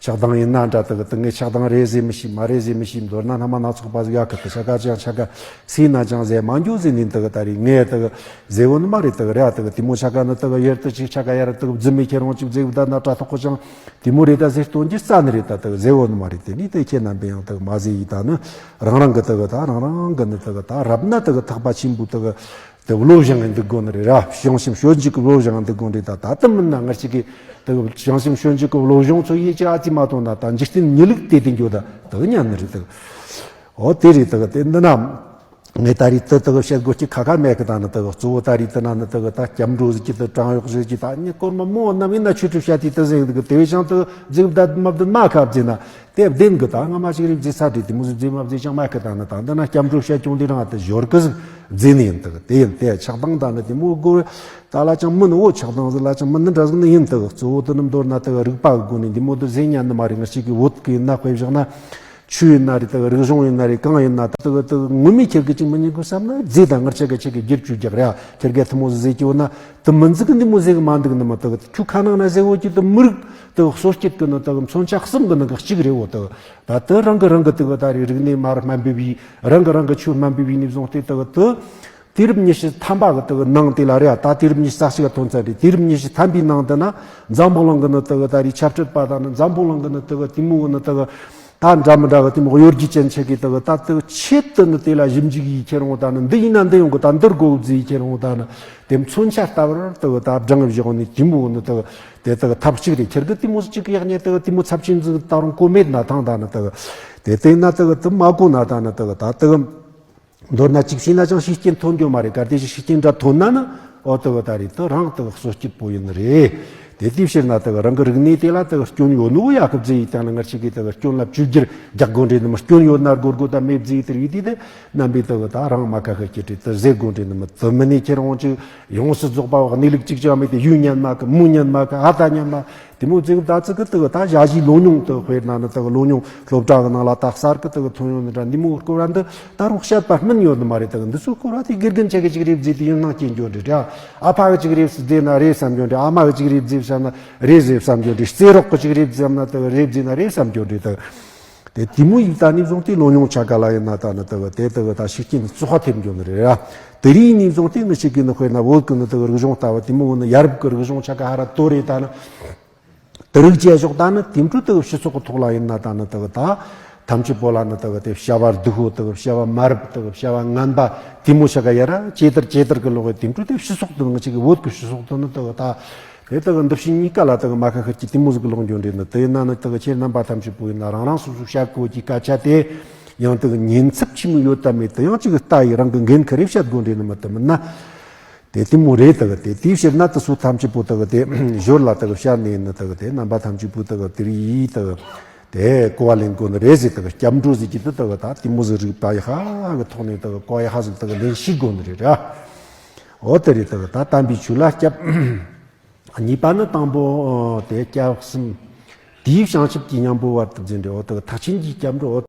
ཆགས་སྡང་ཡིན་ན་འདྲ། དེ་གི་དེ་ངས་ཆགས་སྡང་རེད་ཟེར་མི་ཤེས། མ་རེད་ཟེར་མི་ཤེས། མདོར་ན་རྣམ་པ་སྣ་ཚོགས་པ་ཟིག་ཡ་གི་དེ་ཆ་ག་ཅང་ཆ་ག་སེ་ན་ཅང་ཟེར་མ་འགྱོ་ཟེར་ནི་དེ་གི་ད་རེས་ངས་དེ་གི་ཟེར་བོ་ནི་མ་རེད། དེ་གི་རེད་ཨ། དེ་གི་དེ་མོ་ཆ་ག་ནི་དེ་གི་ཡར་དེ་ཅིག་ཆ་ག་ཡར་དེ་གི་རྫུན་མས་ཁྱེད་རང་ཅིག་ཟེར་བ་ད་ན་དྲ་ཐོག་གི་ཅང་དེ་མོ་རེད་ད་ཟེར་སྟོན་གྱི་རྩ་ནི་རེད། ད་དེ་གི་ཟེར་བོ་ནི་མ་རེད། དེ་ནི་དེ་ཁྱེད་རྣམ་པས་ཡང་དེ་གི་མ་ཟེར་ཡི་ད་ནི་རང་རང་གི་དེ་གི་ད་རང་རང་གི་ནི་དེ་གི་ད་རབ་ན་དེ་གི་ཐེག་པ་ཆེན་པོའི་དེ་གི་དེ་བློ་སྦྱང་གི་འདུག་དགོས་ནི་རེད་ར། བྱང་སེམས་སྤྱོད་འཇུག་གི་བློ་སྦྱང་གི་འདུག་དགོས་རེད། ད་ད་དེ་མིན་ན་ང་ཅིག་གིས་དེ་བྱང་སེམས་སྤྱོད་འཇུག་གི་བློ་སྦྱོང་ཚོ་ཡིད་ཀྱི་ཨ་ཙི་མ་གཏོང་ན་ད་འཇིག་རྟེན་མྱི་ལུགས་དེ་དེ་འགྱོ་ད་དེ་ཉན་ནི་རེད། དེ་འོ་དེ་རེད། དེ་དེ་འདི་ན་ ངས་ད་རེས་དེ་དག་བཤད་དགོས་ཀྱི་ཁ་ཁ་མེད་གི། ད་ནི་དག་གཙོ་བོ་ད་རེས་དེ་ན་ནི་དག་ད་སྐྱབས་འགྲོ་ཟིག་གི་དེ་བྲན་གཡོག་ཟིག་གི་ད་ནི་སྐོར་མ་མོ་ནམ་ཡིན་ན་ཆོས་ཁྲིད་བཤད་དེ་དེ་ཟེར་གི་འདུག་དེ་བས་ཀྱང་དེ་རྫིག་བསྡད་མ་བསྡད་མ་ཁ་བརྫིས་ན་དེ་བདེན་གི། ད་སྔ་མ་ཞིག་རེད་བརྫིས་ཚར་དེ་དེ་མོ་ཟིག་བརྫིས་མ་བརྫིས་ཀྱང་མེད་གི། ད་ནི་ད་འདི་ན་སྐྱབས་འགྲོ་བཤད་ཀྱང་དེ་རང་དེ་ཞོར་གི་ཟིག་བརྫིས་ནི་ཡིན་དག་དེ་ཡིན་དེ་ཆགས་སྡང་ད་ནི་དེ་མོ་དགོས་ད་ལ་ཅང་མིན། འོ་ཆགས་སྡང་ཟིག་ལ་ཅང་མིན་ནི་འདྲ་ཟིག་ནི་ཡིན་དག་གཙོ་བོ་དེ་ནི་མདོར་ན་དག་རིག་པ་གི་སྒོ་ནས་འདི་མོ་དེ་ཟེར་ཉན་ནི་མ་རེད། ང་ཅིག་གི་བོད་གི་ཡིན་ན་དཔེ་བཞག་ན། ཆོས་ཡིན་ན་རེད། དེ་གི་རིག་གཞུང་ཡིན་ན་རེད། གང་ཡིན་ན་དེ་གི་དེ་གི་ངོ་མས་ཁྱེད་ཀྱི་ཅིག་མི་ཉན་དགོས་བསམ་ན་རྫས་དང་ངར་ཆ་གི་ཆེད་ཀྱི་བསྒྱུར་བཅོས་རྒྱག་རེད། ཁྱེད་ཀྱི་ཐུ་མོ་ཟིག་ཟེར་གྱི་འོ་ན་དེ་མི་འཛིག་གི་འདི་མོ་ཟེར་གི་མ་འདུག་ནི་མ། དེ་གི་ཁྱོད་ཁ་ནང་ན་ཟེར་འོ་ཀྱི་དེ་མི་རིགས་དེ་གི་སོ་སྐྱེད་གི་ནི་དེ་གི་མཚོན་ཆ་གསུམ་གི་ནང་གི་གཅིག་རེད། འོ་དེ་གི་ད་དེ་རང་གི་རང་གི་དེ་གི་ད་རེད་རིག་གནས་མ་ར་སྨན་པའི་བི་རང་གི་རང་གི་ཆོས་སྨན་པའི་བི་ནས་བཟུང་སྟེ་དེ་གི་དེ། དུས་རབས་ཉི་ཤུ་ཐམ་པ་གི་དེ་གི་ནང་དེ་ལ་རེད། ད་དུས་རབས་ཉི་ཤུ་རྩ་གཅིག་ག་ཐོན་ཚར་རེད། དུས་རབས་ཉི་ཤུ་ཐམ་པའི་ནང་དུ་ན་འཛམ་བུ་གླིང་གི་ནི་དེ་གི་ད་རེད་ཆབ་སྲིད་པ་དང་ནི་འཛམ་བུ་གླིང་གི་ནི་དེ་གི་དེ་མོ་གི་ནི་དེ་གི་ད་འདྲ་མི་འདྲ་གི་དེ་མོ་གཡོ་སྒྱུ་ཅན་ཆེ་གི་དེ་གི་ད་དེ་གི་ཆེད་དུ་ནི་དེ་ལ་ཞིབ་འཇུག་ཡིས་ཁྱེར་འོང་ད་ནི་འདི་ཡིན་ན་འདི་ཡོང་གི། ད་འདིར་གོ་བརྫིས་ཁྱེར་འོང་ད་ནི་དེ་མཚོན་ཆ་ལྟ་བུར་དེ་གི་ད་བགྲང་བཞག་ནི་དེ་མོ་གི་ནི་དེ་གི་དེ་དེ་གི་ཐབས་གཅིག་རེད། ཁྱེད་ཀྱི་དེ་མོ་གཅིག་གི་ཡག་ཉེས་དེ་གི་དེ་མོ་ཚབས་ཆེན་ཟིག་ད་རུང་གོ་མེད་ན་ཐང་ད་ནི་དེ་གི་དེ་དེ་ན་དེ་གི་དེ་མ་གོ་ན་ད་ནི་དེ་གི་ད་དེ་གི་མདོར་ན་གཅིག་བྱས་ན་ཅང་ཤུགས་རྐྱེན་ཐོན་རྒྱུ་མ་རེད། གལ་ཏེ་ཅིག་ཤུགས་རྐྱེན་འདྲ་ཐོན་ན་ནི་འོ་དེ་གི་ད་རེད། དེ་རང་དེ་གི་གསོ་སྐྱིད་པོ་ཡིན་ནི་རེད། དེ་དེའི་ཕྱིར་ན་དེ་གི་རང་གི་རིག་གནས་དེ་ལ་དེ་གི་སྐྱོན་ཡོད་ནོ་ཡག་གི་བརྫིས་ཡིས་ད་ནི་ངར་ཆེ་གི་དེ་གི་སྐྱོན་ལ་བཅོས་བསྒྱུར་རྒྱག་དགོས་འདྲེ་ནི་མི། སྐྱོན་ཡོད་ན་དགོས་དགོས་ད་མེད་བརྫིས་ཡིས་དེར་ཡིད་དེ་དེ་རྣམ་པའི་དེ་གི་ད་རང་མ་ཁ་ཤས་ཀྱི་དྲི་དེ་ཟེར་དགོས་འདྲེ་ནི་མི། དེ་མི་ནི་ཁྱེད་རང་ཅིག་ཡོངས་སུ་རྫོགས་པ་བ་གནས་ལུགས་གཅིག་ཀྱང་མེད་དེ་ཡུལ་ཉན་མ་གི་མུ་ཉན་མ་གི་ཨ་ད་ཉན་མ། དེ་མོ་ཙིག་ད་ཙིག་གི་དེ་གི་ད་ཞ་ཞིའི་ལོ་ཉུང་དེ་དཔེར་ན་ནི་དེ་གི་ལོ་ཉུང་སློབ་གྲྭ་གི་ནང་ལ་ད་གསར་གི་དེ་གི་ཐོན་ཡོང་ནི་འདྲ་འདི་མོ་སྐོར་བ་འདི་ད་རུང་བཤད་པ་སྨིན་ཡོད་ནི་མ་རེད། དེ་གི་འདི་ཚོ་སྐོར་བ་དེ་དགེ་རྒན་ཆེ་གི་ཅིག་རེད་བརྫིས་དེ་ཡིན་སྣང་སྐྱེ་འགྱོ་འདྲི་འདྲ། ཨ་ཕ་གི་ཅིག་རེད་བརྫིས་ན་རེད་བསམ་འགྱོ་འདྲི། ཨ་མ་གི་ཅིག་རེད་བརྫིས་བསམ་ན་རེད་ཟེར་བསམ་འགྱོ་འདྲི། རྩེ་རོགས་གི་ཅིག་རེད་བརྫིས་ན་དེ་གི་རེད་བརྫིས་ན་རེད་བསམ་འགྱོ་འདྲི། དེ་གི་དེ་དེ་མོ་ཡིན་ད་ནི་བཟུང་སྟེ་ལོ་ཉུང་ཆ་ག་ལ་ཡིན་ན་ད་ནི་དེ་གི་དེ་དེ་གི་ད་ཤུགས་རྐྱེན་བཙོག་པ་ཐེབས་འགྱོ་ནི་རེད་ར། དེ་རིགས་ནས་བཟུང་སྟེ་ནི་ཞིག་གི་ནི་དཔེར་ན་བོད་གི་ནི་དེ་གི་རིག་གཞུང་ལྟ་བུ་དེ་མོ་ནི་ཡ་རབས་གི་རིག་གཞུང་ཆ་ག་ཧ་ར་དོ་རེད་ད་ནི། དེ་རིགས་བཅས་ཞོག་ད་ནི་དེ་འཕྲོ་དེ་གི་སྤྱི་ཚོགས་ཀྱི་ཐོག་ལ་ཡིན་ན་ད་ནི་དེ་གི་ད་ཐམས་ཅད་པོ་ལ་ནི་དེ་གི་དེ་བྱ་བ་སྡུག་པོ་དེ་གི་བྱ་བ་མ་རབས་དེ་གི་བྱ་བ་ངན་པ་དེ་མོ་ཆ་ག་ཡ་ར་ཇེ་དར་ཇེ་དར་གི་ལོག་གི་དེ་འཕྲོ་དེ་སྤྱི་ཚོགས་དེ་ནི་ཅིག་གི་བོད་གི་སྤྱི་ཚོགས་དེ་ནི་དེ་གི་ད། དེ་དག་གི་འདི་ཕྱི་གཉིས་ཀ་ལ་དག་མ་ཁ་ཁར་གྱི་དེ་མོ་ཟིག་གི་ལོག་འགྱོ་འདྲེ་ནི། དེ་ཡིན་ན་ནི་དག་ཁྱེད་རྣམ་པ་ཐམས་ཅད་པོ་ཡིན་ན་རང་རང་སོ་སོ་བྱ་དགོས་ཀྱི་སྐད་ཆ་དེ་ཡང་དག་ཉན་ཚབས་ཆི་མོ་ཡོད་དམ་མེད་དེ་ཡང་ཅིག་ལྟ་ཡི་རང་གི་འགན་ཁུར་རེ་བཤད་དགོས་འདྲེ་ནི་མི་དེ་མིན་ན། དེ་དེ་མོ་རེད། དག་དེ་དེའི་ཕྱིར་ན་དེ་ཚོ་ཐམས་ཅད་པོ་དག་དེ་ཞོར་ལ་དག་བཤད་ནས་ནི་དག་དེ་རྣམ་པ་ཐམས་ཅད་པོ་དག་དེ་རིགས་ཡིས་དག་དེ་གོ་བ་ལེན་དགོས་ནི་རེད་ཟེར། དག་སྐྱབས་འགྲོ་ཟེར་གྱི་དེ་དག་ད་དེ་མོ་ཟིག་རིག་པ་ཡི་ཧ་གི་ཐོག་ནས་དག་གོ་ཡི་ཧ་ཟིག་དག་ལེན་ཤེས་དགོས་ནི་རེད་ར། འོ་དེ་རེད། དག་ད་དམ་པའི་ཆོས་ལ་སྐྱབས། གཉིས་པ་ནི་དང་པོ་དེ་སྐྱབས་གསུམ། དེའི་བྱང་ཆུབ་ཀྱི་སྙིང་པོ་བར་དུ་འཛིན་ཏེ། འོ་དེ་ཐེག་ཆེན་གྱི་སྐྱབས་འགྲོ། འོ་